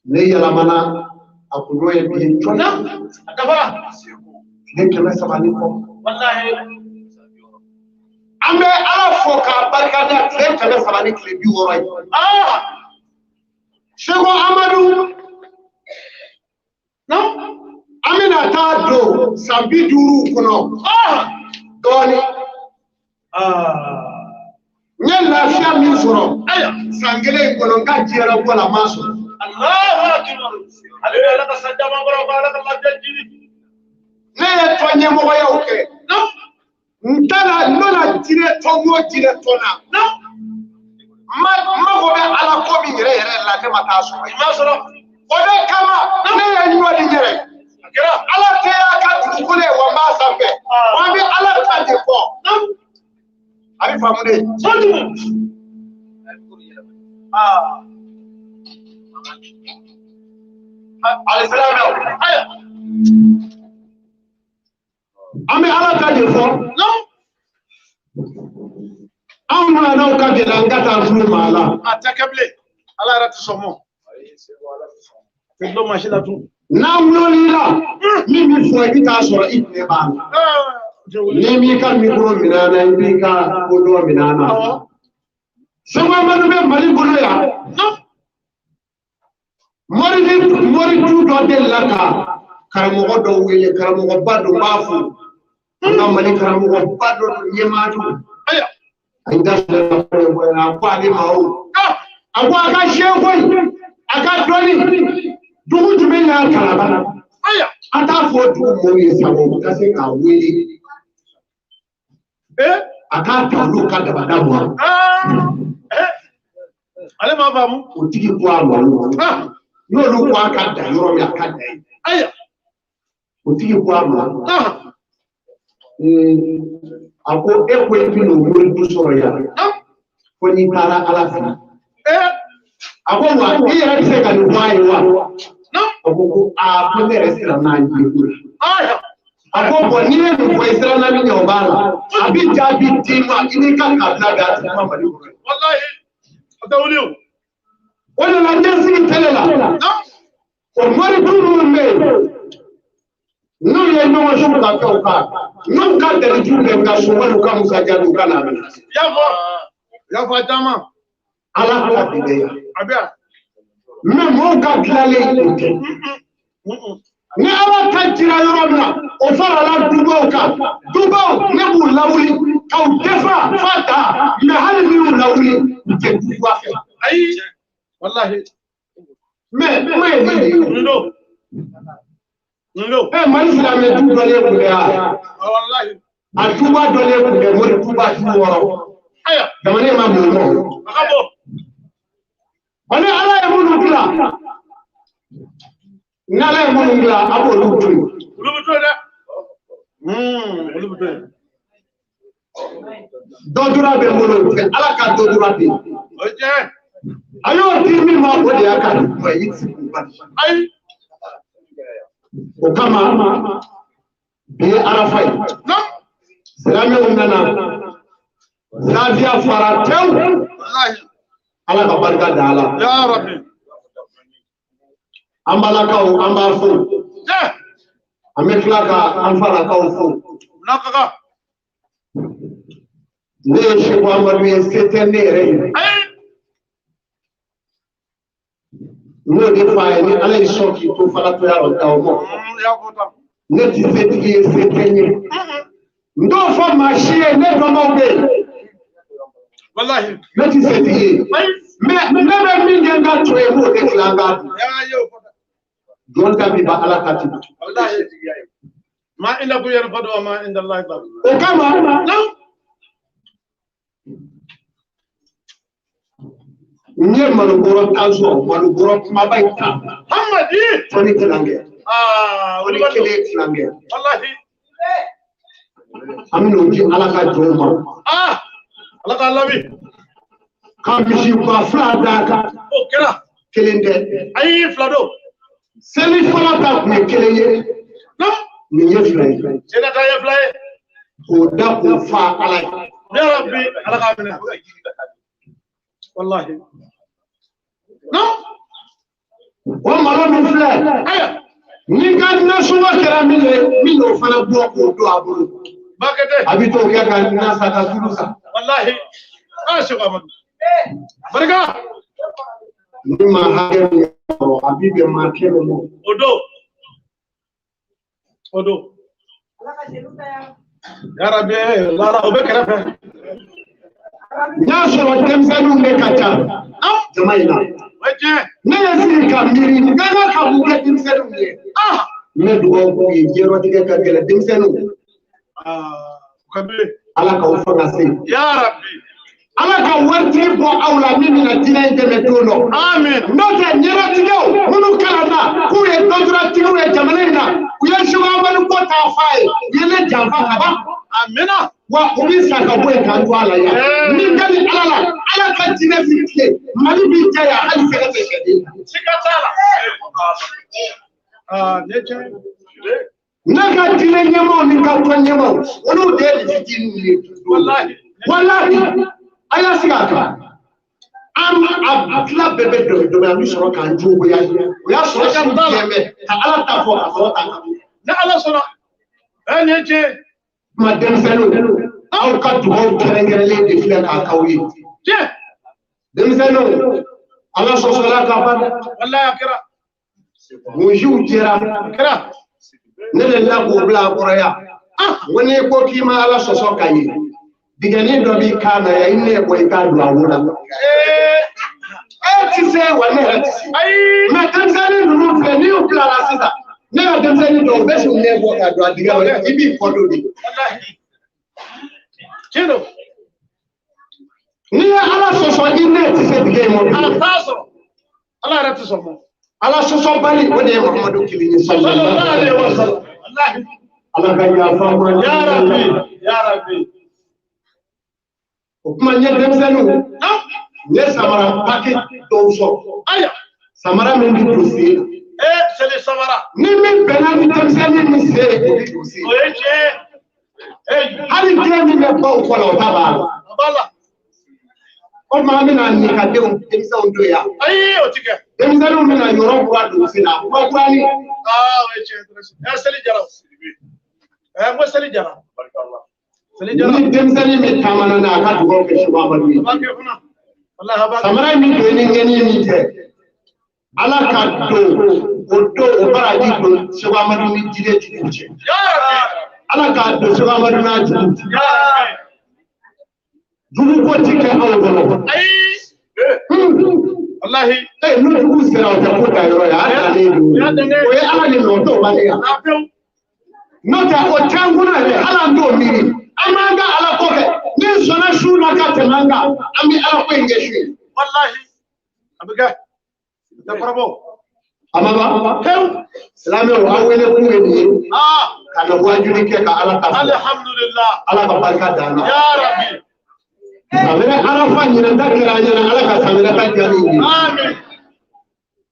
Ne yɛlɛmana a kun ye bi ye cɔyi. A dafara. Tile 300 ni kɔ. Walahi. An bɛ ala fo k'a barikada tile 300 ni tile 60 ye. Seko Amadu. An bɛna taa don san 50 kɔnɔ. Dɔɔnin. N ye lafiya min sɔrɔ. San kelen in kɔnɔ n ka diɲɛ bɔ la n m'a sɔrɔ. Allahu akbar. Ale bɛ ala ka san caman kɔrɔ ko ala ka lafiya jiri. Ne ye tɔn ɲɛmɔgɔyaw kɛ. N taara n nana diinɛ tɔn o diinɛ tɔn na. N mago bɛ ala ko min yɛrɛ yɛrɛ la ne ma taa sɔrɔ. I m'a sɔrɔ. O de kama ne ye ɲɔ di n yɛrɛ. Ala tɛ y'a ka dugukolo ye wa n b'a sanfɛ. Wa n bɛ ala ta de fɔ. A bɛ faamu de. Kojugu. Alisilamɛw. An bɛ ala ta de fɔ. Anw ɲɔgɔnnaw ka gɛlɛn an ka taa furu maa la. A tɛ kɛ bilen. Ala yɛrɛ tɛ sɔn mɔ. N'an wulila la min bɛ fɔ i bɛ taa sɔrɔ i tile b'a la. N'i m'i ka mikoro minɛ a na i b'i ka kodɔn minɛ a na. Segu Amadu bɛ Mali kɔnɔ yan. Moritu dɔ delila ka karamɔgɔ dɔ wele karamɔgɔba dɔ n b'a fo. An ka Mali karamɔgɔba dɔ don ɲɛmaa don. A y'i da sɔrɔ a ko ale ma o. A ko a ka seko in a ka dɔnni dugu jumɛn y'a kalaba. An t'a fɔ dugu mɔgɔw ye sa o ka se k'a wele. A k'a ta olu ka dabada ma. Ale m'a faamu. O tigi ko a ma o. N'olu ko a ka dan yɔrɔ min a ka dan yen. O tigi ko a ma. A ko e ko i bɛna o moridu sɔrɔ yan. Fo n'i taara Ala fɛ. A ko wa i yɛrɛ bɛ se ka nin fɔ a ye wa? A ko ko aa ko ne yɛrɛ siranna a ɲɛ ko la. A ko bɔn n'i ye nin fɔ i siranna min ɲɛ o b'a la. A bɛ jaabi d'i ma i n'i ka kabila bɛɛ a tɛ kuma Mali kɔnɔ. Walahi a tɛ wuli o. O de la n tɛ sigi tele la. O moridu minnu bɛ yen n'u ye ɲɔgɔn su ka fɛnw kan n'u ka dalijuw bɛ n ka so wali u ka Musa Jaabi u ka n'a minɛ. I y'a fɔ a caman. Ala ka bi bɛ yan. A bɛ yan. Mɛ mɔgɔw ka dilanlen o tɛ. Ni Ala ka jira yɔrɔ min na o farala dubaw kan dubaw ne b'u lawuli k'u defa f'a ta mɛ hali n'i y'u lawuli u tɛ duba fɛ. Ayi walahi. Mɛ kuma ye nin de ye. Nin don. Nin don. Mali silamɛ du dɔlen tun bɛ yan. Walahi. A duba dɔlen tun bɛ mori duba du wɔɔrɔ. Ayiwa. Jamana in ma mun mɔ. A ka bɔ. Wa ni Ala ye minnu dilan ni Ala ye minnu dilan a b'olu to yen. Olu bɛ to yen dɛ. Olu bɛ to yen. Dɔ dura bɛ n bolo o tɛ Ala ka dɔ dura bɛ yen. O ye tiɲɛ. A y'o di min ma o de y'a ka duba ye i tɛ se k'o bali. Ayi. O kama bi ye Arafa ye. Silamɛw nana Zaviya fara tewu. Walahi. Ala ka barika da la. Ya Rabbi. An balakaw an b'a fo. An bɛ tila ka an falakaw fo. N'a ka kan. Ne ye Seko Amadu ye se tɛ ne yɛrɛ ye. N y'o de fɔ a ye ni Ala y'i sɔn k'i to falatoya rɔ da o mɔ. Ne ti setigi ye se tɛ n ye. N t'o fɔ maa si ye ne dɔnbaw bɛ yen. Walahi. Ne ti setigi ye. Mɛ ne bɛ min kɛ n ka to ye n b'o de tila an k'a dun. Jɔn ta bi ban Ala ta ti ban. Walahi. Ma inda ku yanfadu wa ma inda Allahi baqi. O kama. N ye malobɔrɔ tan sɔrɔ malobɔrɔ kumaba in tan. Hamadi. Tɔni tilankɛ. Tɔni kelen tilankɛ. Walahi. An bɛ n'o di Ala ka jɔnw ma. Ala k'a labi. Ka misi ba fila d'a kan. O kɛra. Kelen tɛ. Ayi fila don. Seli fɔlɔ ta tun ye kelen ye. Nin ye fila ye. Seli ta ye fila ye. K'o da k'o fa Ala ye. Ya Rabbi Ala k'a minɛ. Walahi. O malo min filɛ. Ni ka nasɔngɔ kɛra min ye min y'o fana bɔ k'o don a bolo. Bakɛtɛ. A bɛ t'o kɛ ka na sa ka tulu san. Walahi. Seko Amadu. Barika. Ni maa hakɛ min sɔrɔ a bi bɛn maa kɛmɛ ma. O don. O don. Ya Rabbi Lara o bɛ kɛrɛfɛ. N y'a sɔrɔ denmisɛnninw de ka ca jama in na. Ne ye sigi ka miiri n ka kan ka mun kɛ denmisɛnninw ye. N bɛ dugawu k'u ye diɲɛlatigɛ ka gɛlɛn denmisɛnninw. Ala k'aw fanga se. Ya Rabbi. Ala ka waritigi bɔ aw la min bɛna diinɛ in dɛmɛ don dɔ. Amin. N'o tɛ ɲɛnatigiw minnu kalanna k'u ye dɔnturatigiw ye jamana in na u ye Seko Amadu ko t'a f'a ye u ye ne janfa ka ban. Amina. Wa u bɛ sa ka bɔ yen k'an to a la yan. Ni ka ni Ala la Ala ka diinɛ b'i tile Mali b'i jɛ yan hali sɛgɛ tɛ sɛden. Siga t'a la. Ne tiɲɛ. Ne ka diinɛ ɲɛmaaw ni ka tɔn ɲɛmaaw olu de ye nin fitininw ye. Walahi. Walahi. A y'a sigi a kan. An a tila bɛɛ bɛ dɔn dɔn an bɛ sɔrɔ k'an juguya o y'a sɔrɔ su jɛmɛ ka ala ta fɔ ka sɔrɔ ta ni ala sɔnna ɛ nin ye tiɲɛ kuma denmisɛnninw aw ka dugawu kɛrɛnkɛrɛnlen de filɛ k'a k'aw ye tiɲɛ denmisɛnninw ala sɔsɔla ka ban dɛ walayi a kɛra bonziw jɛra a kɛra ne de la k'o bila a kɔrɔ yan ko n'i ko k'i ma ala sɔsɔ ka ye digɛnin dɔ b'i kan na yan i nɛ bɔ i k'a don a wo la e ti se wa ne yɛrɛ ti se ayi mɛ denmisɛnnin ninnu filɛ n'i y'u bila la sisan ne ka denmisɛnnin dɔw bɛ s'u nɛ bɔ k'a don a dingɛ kɔnɔ i b'i kɔ don de walayi tiɲɛ don n'i ye ala sɔsɔ i nɛ ti se dingɛ in ma ala t'a sɔrɔ ala yɛrɛ ti sɔn ma ala sɔsɔbali o de ye Muhamadu kelen ye sallallahu alaihi wa sallam walahi ala ka yafa ma ya rabbi ya rabbi o kuma n ye denmisɛnninw naam n ye samara pake dɔw sɔrɔ aya samara min bɛ don sen na ee seli samara ni min bɛnna ni denmisɛnnin min sen ye o bɛ don sen o ye tiɲɛ ye hali den min bɛ baw kɔ la o ta b'a la a b'a la o tuma an bɛna nin ka denw denmisɛnw don yan ayi o ti kɛ denmisɛnninw bɛna yɔrɔ kura don sen na kura kurani aa o ye tiɲɛ ye ɛ seli jara ɛ n ko seli jara seli jara ni denmisɛnnin min taamana n'a ka dugawu kɛ Seko Amadu ye a b'a kɛ fana walahi a b'a kɛ samara min don ni ŋɛni min cɛ ala ka don o don o baraji don Seko Amadu ni jide juguw cɛ ya rabbi ala k'a don Seko Amadu n'a juguw cɛ ya rabbi jugu ko ti kɛ anw kɔnɔ ayi walahi ee n'o jugu sera o tɛ ko ta yɔrɔ ye a dannen don o ye ala de nɔ t'o bali yan a pewu n'o tɛ o t'an kunna yɛrɛ hali an t'o miiri an b'an ka ala ko kɛ ni sɔnna su la ka tɛmɛ an kan an bɛ ala ko in kɛ su ye walahi a bɛ kɛ tɛ kɔrɔbɔ a ma ban pewu silamɛw aw wele kun ye nin ye aa ka na wajuli kɛ ka ala ta fɔ alhamdulillah ala ka barika d'an na ya rabbi samɛrɛ arafa ɲinan ta kɛra an ɲɛna ala ka samɛrɛ ta diya ni ye amin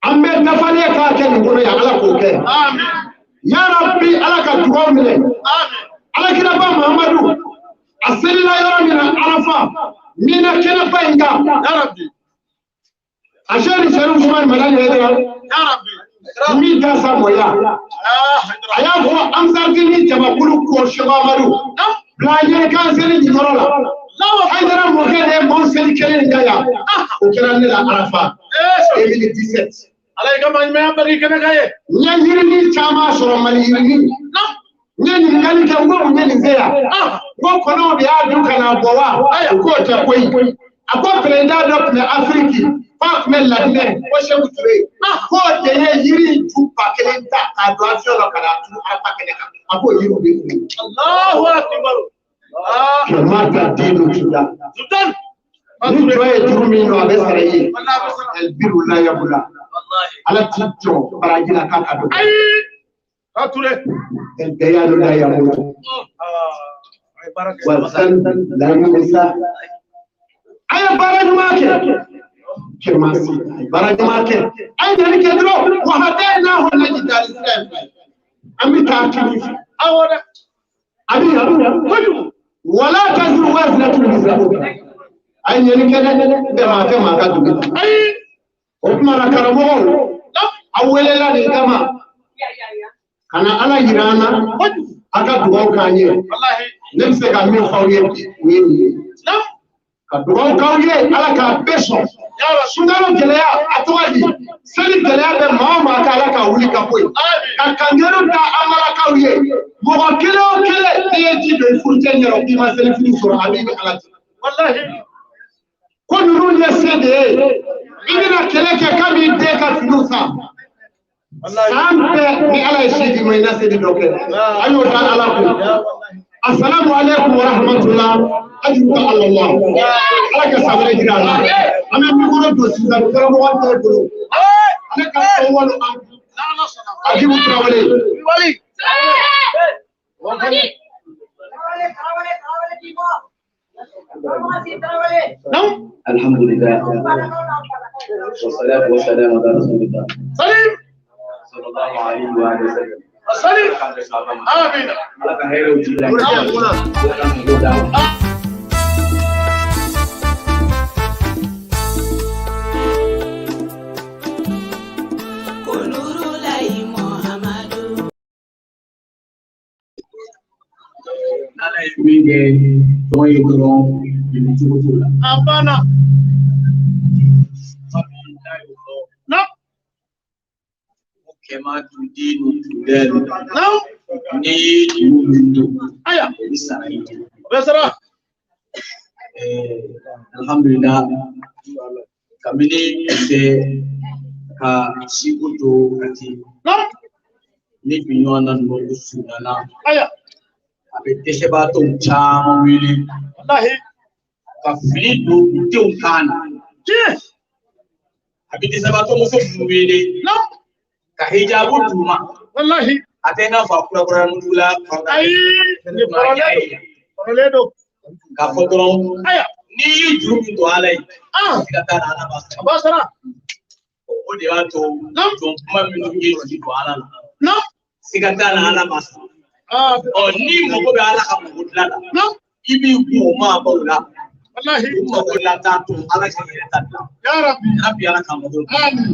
an bɛ dafalen k'a kɛ nin kɔnɔ yan ala k'o kɛ amin ya rabbi ala ka dugaw minɛ amin alakiraba Muhamadu a selila yɔrɔ min na arafa mina kɛnɛba in kan ya rabbi a sɛri sɛri Usumani Madani Hayidara ya rabbi min da sa mɔya ah a y'a fɔ ansariti jamakulu ko Seko Amadu bila ɲɛ kan seli nin yɔrɔ la Hayidara mɔkɛ de ye mɔn seli kelen in kan yan o kɛra ne la arafa ee 2017 ala y'i ka maa ɲumanya bari kɛnɛ kan ye n ye yirinin caman sɔrɔ Mali yirinin naam n ye ɲininkali kɛ n ko mun ye nin se yan ah n ko kɔnɔw de y'a dun ka n'a bɔ wa u k'o tɛ koyi a ko pɛrɛnda dɔ tun bɛ Afiriki f'a tun bɛ Laginɛ ko Seku Ture k'o de ye yiri in ju 1000 ta k'a don avion la ka n'a turu arafa kɛnɛ kan a k'o yiriw bɛ turu Allahu akbar ah kɛmɛ ta den dɔ tu la sultan ni jɔ ye juru min don a bɛ sara i ye wallahi a bɛ sara albiru la yabula wallahi ala t'i jɔ baraji la k'a ka dɔgɔ ayi ka ture dayanu la yamutu ah ay baraka wa zan la yunsa a ye baara ɲuman kɛ kɛmasi a ye baara ɲuman kɛ a ye ɲani kɛ dɔrɔn wa hadaynahu najidani sira ye fila ye an bɛ taa kini fɛ awɔ dɛ a bɛ yan kojugu wala taziru waziratun wizra ukhra a ye ɲani kɛ dɛ bɛɛ maa tɛ maa ka dugu la ayi o tuma na karamɔgɔw aw welela nin kama ka na ala yira an na kojugu a ka dugawu k'an ye wallahi ne bɛ se ka min fɔ aw ye bi o ye nin ye naam ka dugawu k'aw ye ala k'a bɛɛ sɔn ya rabbi sunkalo gɛlɛya a tɔgɔ di seli gɛlɛya bɛ maa o maa kan ala k'a wuli ka bɔ yen amin ka kangero da an balakaw ye mɔgɔ kelen o kelen n'i ye ji don i furucɛ ɲɛrɛ k'i ma selifini sɔrɔ a b'i ni ala cɛ wallahi ko ninnu ye se de ye i bɛna kɛlɛ kɛ k'a b'i den ka finiw san wallahi san bɛɛ ni ala ye se d'i ma i na seli dɔ kɛ a y'o da ala kun ya wallahi asalamu aleykum wa rahmatulah ajuruka alallah ala ka sabali jira a la an bɛ mikoro don sisan karamɔgɔ dɔw bolo ale ka fɔ walo an n'ala sɔnna Agibu Tarawele wali naam الحمد لله والصلاة والسلام على رسول الله salim صلى الله عليه وآله وسلم. salim amin Ala ka hɛrɛw ji la. Muna. Ala ka mɔgɔw d'a ma. N'Ala ye min kɛ jɔn ye dɔrɔn nin cogo t'o la. A banna. N'a y'o fɔ. Naam. Ko kɛmɛ duden ni duden. Naam. N'i ye juru min don. Aya. O bɛ sara i ye. O bɛ sara. Alhamdulillah, kabini tɛ ka siko to Kati. Naam. Ni bi ɲɔgɔn na ninnu surunyana. Aya. A bɛ dɛsɛbaatɔw caman wele. Walahi. Ka fini don u denw kan na. Tiɲɛ. A bɛ dɛsɛbaatɔ muso minnu wele. Naam. Ka hijabu d'u ma. Walahi. A tɛ i n'a fɔ a kurakuraya mugu la. Ayi. Nin kɔrɔlen don. Kɔrɔlen don. K'a fɔ dɔrɔn. Aya. N'i ye juru min don Ala ye. Ah. I ka taa la Ala b'a sara. A b'a sara. O de b'a to. Naam. Jɔn kuma minnu ye juru don Ala la. Naam. Siga t'a la Ala b'a sara. Ah. Ɔ n'i mago bɛ Ala ka mago dilan la. Naam. I b'i kun o maabaw la. Walahi. U mago dilan t'a to Ala k'i yɛrɛ ta dilan. Ya Rabbi. Rabbi Ala k'a mago dilan. Amin.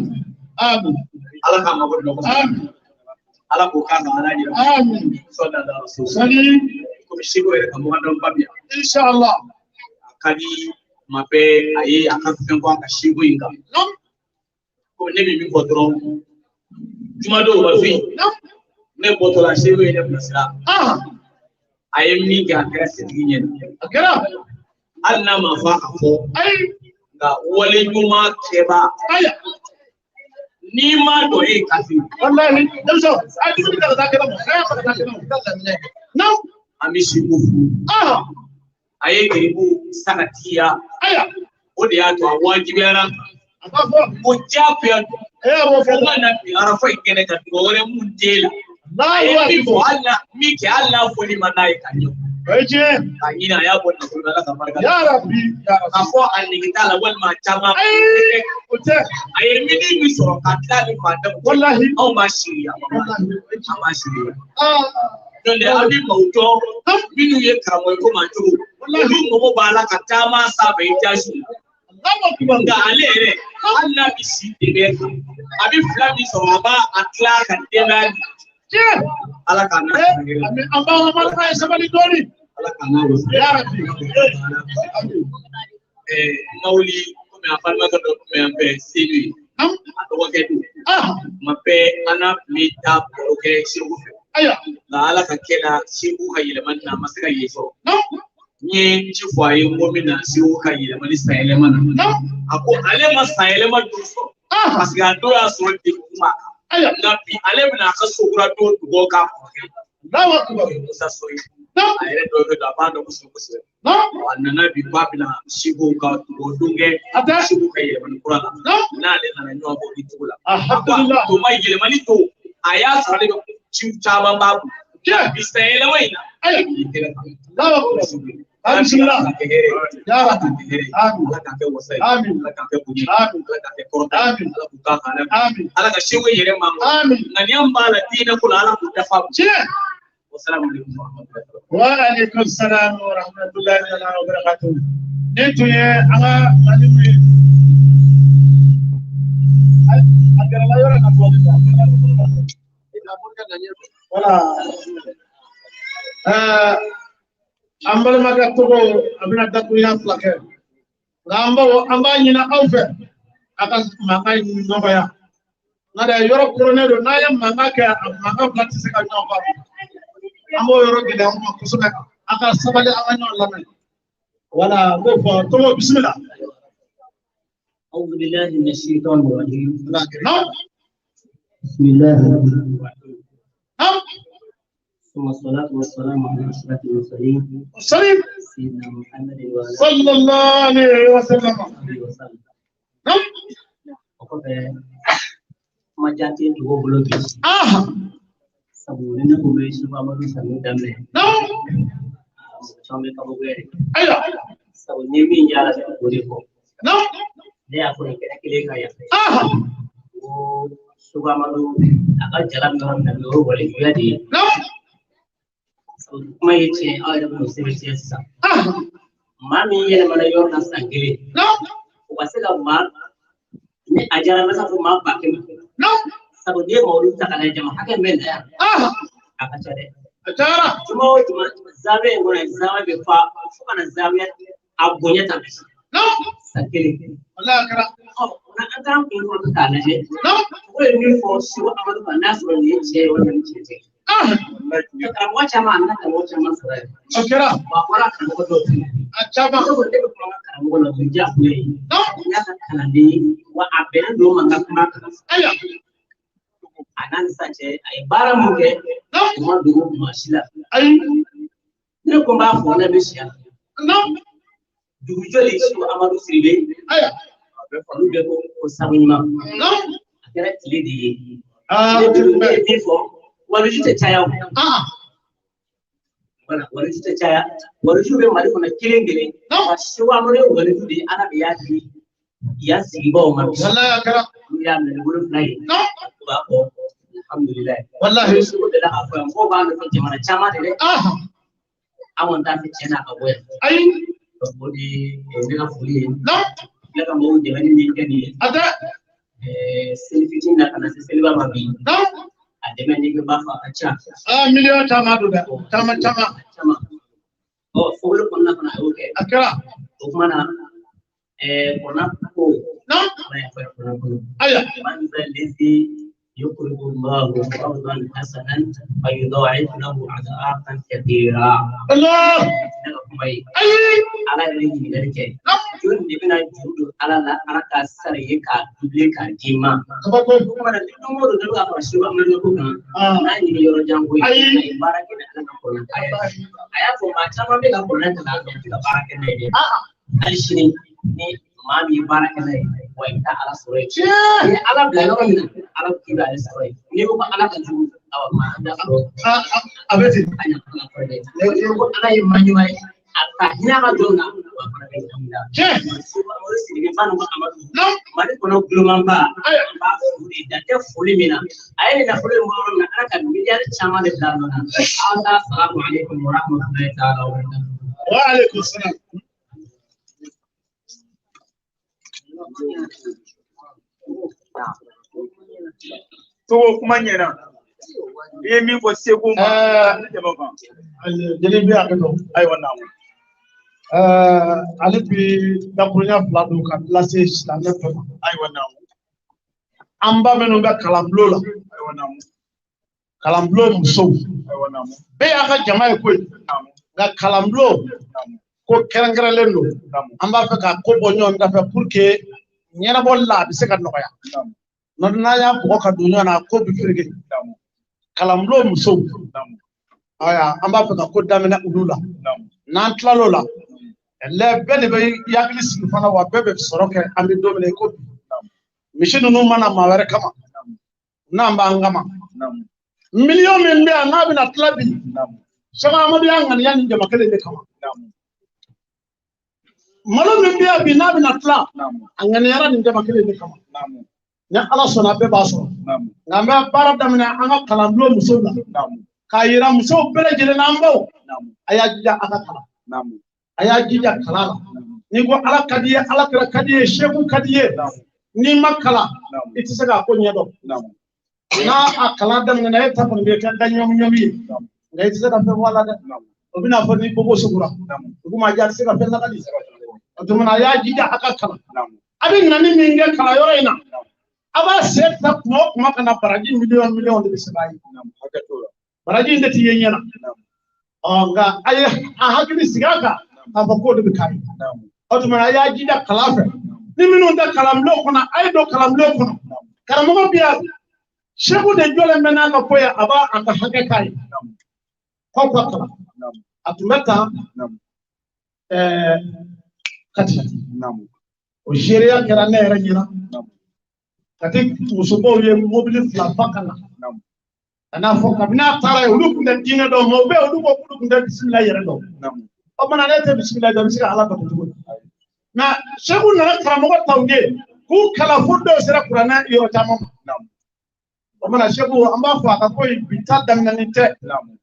Amin. Ala k'a mago dilan kosɛbɛ. Amin. Ala k'o k'a kan Ala yɛrɛ. Amin. Sɔli ala rasul. Sali. Komi seko yɛrɛ ka mɔgɔ ba bi yan. Inshallah. A ka di tuma bɛɛ a ye a ka fɛn bɔ a ka seko in kan. Naam. Komi ne bɛ min fɔ dɔrɔn, jumadon o ma fɛ yen. Naam. Ne bɔtɔ la seko ye ne bilasira. Ah. A ye min kɛ a kɛra setigi ɲɛna. A kɛra. Hali n'a ma fɔ a ka fɔ. Ayi. Nka wale ɲuman kɛba. Aya. N'i ma dɔn e ye kafi. Walahi. Denmisɛnw, a ye dumuni ta ka taa kɛnɛ ma. A y'a ta ka taa kɛnɛ ma. Naam. An bɛ seko fo. Ah. A ye geribu sagatiya. Aya. O de y'a to a wajibiyara. A b'a fɔ. Ko diyagoya don. E y'a b'o fɔ. Ko n ka na bi arafa in kɛnɛ kan dugawu wɛrɛ mun t'e la. A ye Allahu min fɔ akbar. hali n'a min kɛ hali n'a fɔli ma n'a ye ka ɲɛ. O ye tiɲɛ. K'a ɲini a y'a bɔ nafolo la Ala ka barika da. Ya Rabbi. Ya K'a Rabbi. fɔ a nege t'a la walima a caman. Ayi. O tɛ. A ye mini min sɔrɔ ka tila ni fantanw cɛ. Walahi. Anw b'a seereya. Walahi. An b'a seereya. Ah. N'o tɛ an bɛ maaw dɔn minnu ye karamɔgɔ ye komi a cogo. Olu mago b'a la ka taama sanfɛ i t'a la. Allahu akbar. Nka ale yɛrɛ hali n'a bɛ si dɛmɛ kan a bɛ fila min sɔrɔ a b'a a tila ka denbaya di. Tiɲɛ. Ala k'a n'a Eh, an b'an ka barika ye sabali dɔɔni. Ala k'a n'a wasa. Ya Rabbi. Amin. Mawuli komi a balimakɛ dɔ tun bɛ yan fɛ Sedu ye. Naam. A dɔgɔkɛ don. Ah. Tuma bɛɛ an n'a tun bɛ taa baro kɛ Segu fɛ. Aya. Nka Ala ka kɛ la Segu ka yɛlɛmani na a ma se ka yen sɔrɔ. Naam. N ye ci fɔ a ye n ko n bɛ na Segu ka yɛlɛmani sanyɛlɛma na. Naam. A ko ale ma sanyɛlɛma don sɔrɔ. Ah. Parce que a don y'a sɔrɔ degun b'a kan. Aya. Nka bi ale bɛna a ka so kura don dugawu k'a kɔrɔkɛ ye. Allahu akbar. O ye Musa Sow ye. Naam. A yɛrɛ dɔgɔkɛ don a b'a dɔn kosɛbɛ kosɛbɛ. Naam. A nana bi k'a bɛna Segu ka dugawu don kɛ A tɛ. Segu ka yɛlɛmani kura la. Naam. N'ale nana ɲɔgɔn fɛ o ni cogo la. Alhamdulillah. O ma yɛlɛmani to a y'a sɔrɔ ale bɛ ci caman b'a bolo. Tiɲɛ. Bi sanyɛlɛma in na. Aya. I kɛnɛ kan. Allahu akbar. Bismillah. Ala k'a kɛ hɛrɛ ye. Ya Ala Rabbi. k'a kɛ hɛrɛ ye. Amin. Ala k'a kɛ wasa ye. Amin. Ala k'a kɛ bonya ye. Amin. Ala k'a kɛ kɔrɔta ye. Amin. Ala k'u k'a kan ala. Amin. Ala ka seko yɛrɛ ma. Amin. Ŋaniya min b'a la diinɛ ko la Ala k'u dafa. Tiɲɛ. Wasalamu alaikum warahmatullahi. Wa alaikum salam wa rahmatullahi ta'ala wa barakatuh. Nin tun ye an ka malimu ye. A gɛrɛla yɔrɔ ka tubabu kan. Voilà. An balimakɛ tɔgɔ a bɛna dakurunya fila kɛ. Nka an b'a ɲini aw fɛ a ka mankan in nɔgɔya. Nka dɛ yɔrɔ koronnen don n'a ye mankan kɛ a mankan fila tɛ se ka ɲɔgɔn faamu. An b'o yɔrɔ gɛlɛya an ma kosɛbɛ. A ka sabali an ka ɲɔgɔn lamɛn. Voilà, n b'o fɔ tɔgɔ bisimila. أعوذ بالله من الشيطان الرجيم. Naam. بسم الله الرحمن الرحيم. Naam. ثم الصلاة والسلام على أشرف المرسلين Salim. سيدنا محمد وعلى Sallallahu alaihi wa sallam. آله وسلم. Naam. O kɔfɛ kuma jan tɛ dugu bolo bi. Ah. Sabu ni ne kun bɛ Seko Amadu Sanu daminɛ Naam. mɔgɔ caman bɛ kabakoya de. Ayiwa. Sabu ni min y'a la ne b'o de fɔ. Naam. Ne y'a fɔ nin kɛnɛ kelen kan yan. Ah. Ko Seko Amadu a ka jala bɛ yɔrɔ min na bi o ye walejuguya de ye. Naam. Sabu kuma ye tiɲɛ aw yɛrɛ bɛn'o sɛbɛntiya sisan. Ah. Maa min yɛlɛmana yɔrɔ la san kelen. Naam. O ka se ka maa ni a diyara n bɛ se k'a fɔ maa 100,000. Naam. Sabu n'i ye mawulu ta k'a lajɛ jama hakɛ min bɛ na yan. Ah. A ka ca dɛ. A cayara. Juma o juma zawiya in kɔnɔ zawiya bɛ fa fo ka na zawiya a bonya ta bi. San kelen. Walahi a kɛra. Ɔ na an taara kun kɔnɔ k'a lajɛ. O ye min fɔ Seko Amadu kan n'a sɔrɔ nin ye tiɲɛ ye walima nin tiɲɛ tɛ. Karamɔgɔ caman a nana karamɔgɔ caman sɔrɔ yen. O kɛra. Wa a bɔra karamɔgɔ dɔw fɛ. A caman. Ne ko ne bɛ kuma n ka karamɔgɔ la o ye diyagoya ye. N y'a ka kalanden ye wa a bɛnnen don ma n ka kuma kan. Ayiwa. A n'a ni sisan cɛ a ye baara mun kɛ o ma dogo maa si la. Ayi. Ne ko n b'a fɔ ne bɛ siya. Dugu jɔli Seko Amadu Sidibe. Ayiwa. Olu bɛɛ ko ko sabu ɲuman. A kɛra tile de ye. Aa Ne ye min fɔ waliju tɛ caya o. Wala waliju tɛ caya. Waliju bɛ Mali kɔnɔ kelen kelen. Wa Seko Amadu ye waliju de ye Ala de y'a di yan sigibaaw ma. Walahi a kɛra. Olu y'a minɛ ni bolo fila ye. U b'a fɔ alhamdulilayi. Walahi. Seko delila k'a fɔ yan mɔgɔw b'a nɔfɛ jamana caman de dɛ. An kɔni t'a fɛ tiɲɛ na ka bɔ yan. Ayi. O de ye ne ka foli ye. Ne ka mɔgɔw dɛmɛ ni min kɛ nin ye. A tɛ. Seli fitinin na ka na se seliba ma bi. A dɛmɛ n'i ko b'a fɔ a ka ca. Aa miliyɔn caman don dɛ. Caman caman. Caman. Ɔ fɔli kɔnɔna fana a y'o kɛ. A kɛra. O kuma na kɔnɔ ko. Ala y'a fɔ kɔnɔ kɔnɔ. Ayiwa. Man zalladhi yuqridu Allahu qardan hasanan fa yudha'ifu lahu adha'afan kathira. Allah. Ne ka kuma ye. Ayi. Ala yɛrɛ ye ɲininkali kɛ. Jɔn de bɛna juru don Ala la Ala k'a sara i ye k'a doubler k'a d'i ma. Kabako. O kuma na ni don o don ne bɛ ka fara Seko Amadu ko kan. N'a ɲini yɔrɔ jan ko ye. Ayi. A ye baara kɛ ni Ala ka kɔrɔla ye. A y'a fɔ maa caman bɛ ka kɔrɔla kalan mɛ a tɛ ka baara kɛ n'a ye dɛ. Hali sini ni maa min ye baara kɛ n'a ye wa i bɛ taa Ala sɔrɔ yen. Ni Ala bila yɔrɔ min na Ala ko k'i b'ale sɔrɔ yen. N'i ko ko Ala ka jugu awa maa an t'a sɔrɔ. A bɛ ten. An y'a fɔ ka dɛ. N'i ko Ala ye maa ɲuman ye a ka hinɛ a ka jɔnw na wa fana bɛ hinɛ la. Tiɲɛ. Seko Amadu Sidibe ba n'u ka Amadu. Mali kɔnɔ gulomanba. An b'a fo de dan tɛ foli min na. A ye nin nafolo in bɔ yɔrɔ min na Ala ka miliyari caman de bila a nɔ na. Aw ta salamu aleykum wa rahmatulahi taala wa barakatuhu. Wa aleykum salam. Togo kuma ɲɛna. I ye min fɔ Seko ma. Ne tɛmɛ o kan. Jeli bɛ hakɛ to. Ayiwa naamu. Ale bi dakurunya fila don ka lase silamɛ bɛɛ ma. Ayiwa naamu. An ba minnu bɛ kalanbulon la. Ayiwa naamu. Kalanbulon musow. Ayiwa naamu. Bɛɛ y'a ka jama ye koyi. Naamu. Nka kalanbulon Naamu. ko kɛrɛnkɛrɛnlen don. Naamu. An b'a fɛ ka ko bɔ ɲɔgɔn da fɛ pour que ɲɛnabɔli la a bɛ se ka nɔgɔya. Naamu. N'o tɛ n'an y'a bɔgɔ ka don ɲɔgɔn na ko bɛ fereke. Naamu. Kalanbulon musow. Naamu. Ayiwa an b'a fɛ ka ko daminɛ olu la. Naamu. N'an tilal'o la. Lɛ bɛɛ de bɛ hakili sigi fana wa bɛɛ bɛ sɔrɔ kɛ an bɛ don min na i ko bi. Misi ninnu mana maa wɛrɛ kama. N'an b'an kama. Naamu. Miliyɔn min bɛ yan n'a bɛna tila bi. Naamu. Seko Amadu y'a ŋaniya nin jama kelen de kama. Naamu. Malo min bɛ yan bi n'a bɛna tila. Naamu. A ŋaniyara nin jama kelen de kama. Naamu. Ni Ala sɔnna bɛɛ b'a sɔrɔ. Naamu. Nka an bɛ baara daminɛ an ka kalanbulon musow la. Naamu. K'a yira musow bɛɛ lajɛlen na an baw. Naamu. A y'a jija a ka kalan. Naamu. A y'a jija kalan la. N'i ko Ala ka di ye Ala kira ka di ye Seku ka di ye. Naamu. N'i ma kalan Naamu. i tɛ se k'a ko ɲɛdɔn. Naamu. N'a a kalan daminɛna e ta kɔni bɛ kɛ da ɲɔmi ɲɔmi ye. Naamu. Nka i tɛ se ka fɛn bɔ a la dɛ. Naamu. O bɛna fɔ ni bobo sugura. Naamu. Dugu ma jɛ a tɛ se ka fɛn lakali. O tuma na a y'a jija a ka kalan. Naamu. A bɛ nani min kɛ kalanyɔrɔ in na. Naamu. A b'a sen ta kuma o kuma ka na baraji miliyɔn miliyɔn de bɛ sɛbɛn a ye. Naamu. Hakɛ t'o la. Baraji in de ti ye ɲɛ na. Naamu. Ɔ nka a ye a hakili sigi a kan k'a fɔ k'o de bɛ k'a ye. Naamu. O tuma na a y'a jija kalan fɛ. Ni minnu tɛ kalanbulon kɔnɔ a ye don kalanbulon kɔnɔ. Karamɔgɔ bɛ yan Seku de jɔlen bɛ n'a ka ko ye a b'a a ka hakɛ k'a ye. Naamu. K'aw ka kalan. Naamu. A tun bɛ tan Naamu. Kati. Naamu. O seereya kɛra ne yɛrɛ ɲɛna. Naamu. Kati musobaw ye mobili fila fa ka na. Naamu. Ka n'a fɔ kabini a taara yen olu tun tɛ diinɛ dɔn mɛ u bɛ olu ko k'olu tun tɛ bisimila yɛrɛ dɔn. Naamu. O kumana ne tɛ bisimila dɔn i bɛ se ka Ala bato cogo di? Mɛ Seku nana karamɔgɔ ta u ye k'u kalan fo dɔw sera kuranɛ yɔrɔ caman ma. Naamu. O kumana Seku an b'a fɔ a ka ko in bi ta daminɛni tɛ. Naamu.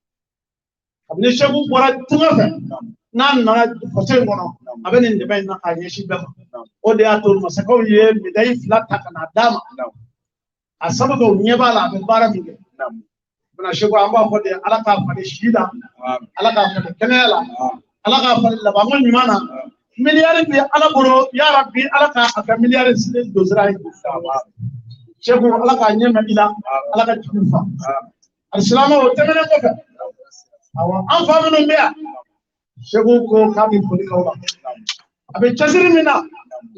Kabini Seku bɔra tunga fɛ Naamu. n'a nana faso in kɔnɔ a bɛ nin dɛmɛ in na k'a ɲɛsin bɛɛ ma. O de y'a to masakɛw ye médaille fila ta ka n'a d'a ma. Naamu. A sababu kɛ u ɲɛ b'a la a bɛ baara min kɛ. Naamu. Bana seko an b'a fɔ de Ala k'a falen si la, Ala k'a falen kɛnɛya la, Ala k'a falen labanko ɲuman na. Miliyari bɛ Ala bolo, ya Rabbi Ala k'a kɛ miliyari don sira ye. Seko Ala k'a ɲɛ mɛn i la, Ala ka jigin fa. Alisilamɛw o tɛmɛnen kɔfɛ, awɔ an fa minnu bɛ yan, Seko ko k'a bɛ foli k'aw la. A bɛ cɛsiri min na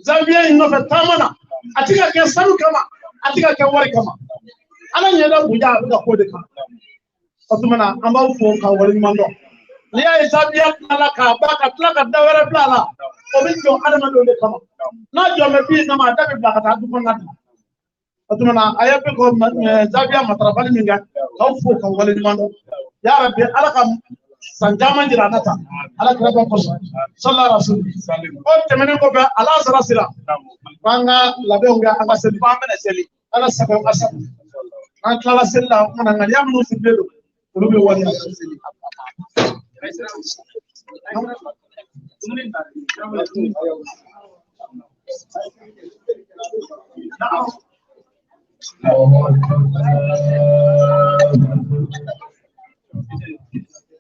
zawiya in nɔfɛ taama na, a ti ka kɛ sanu kama, a ti ka kɛ wari kama. Ala ɲɛda bonya a bɛ ka k'o de kama. O tuma na an b'aw fo k'aw waleɲuman dɔn. N'i y'a ye zawiya tilala k'a ban ka tila ka da wɛrɛ bila a la, o bɛ jɔ adamadenw de kama. N'a jɔ bɛ bin kama, a da bɛ bila ka taa du kɔnɔna de la. O tuma na a ye bɛ ko zawiya matarafali min kɛ, k'aw fo k'aw waleɲuman dɔn. Ya Rabbi Ala ka san caman jira an na tan, Ala kira bɛ kosɔn, sallallahu alaihi wasallam. O tɛmɛnen kɔfɛ, ala sara sira, k'an ka labɛnw kɛ an ka seli. An bɛna seli. Ala sago a sago. N'an tilala seli la, o kumana ŋaniya minnu sirilen don, olu bɛ waleya.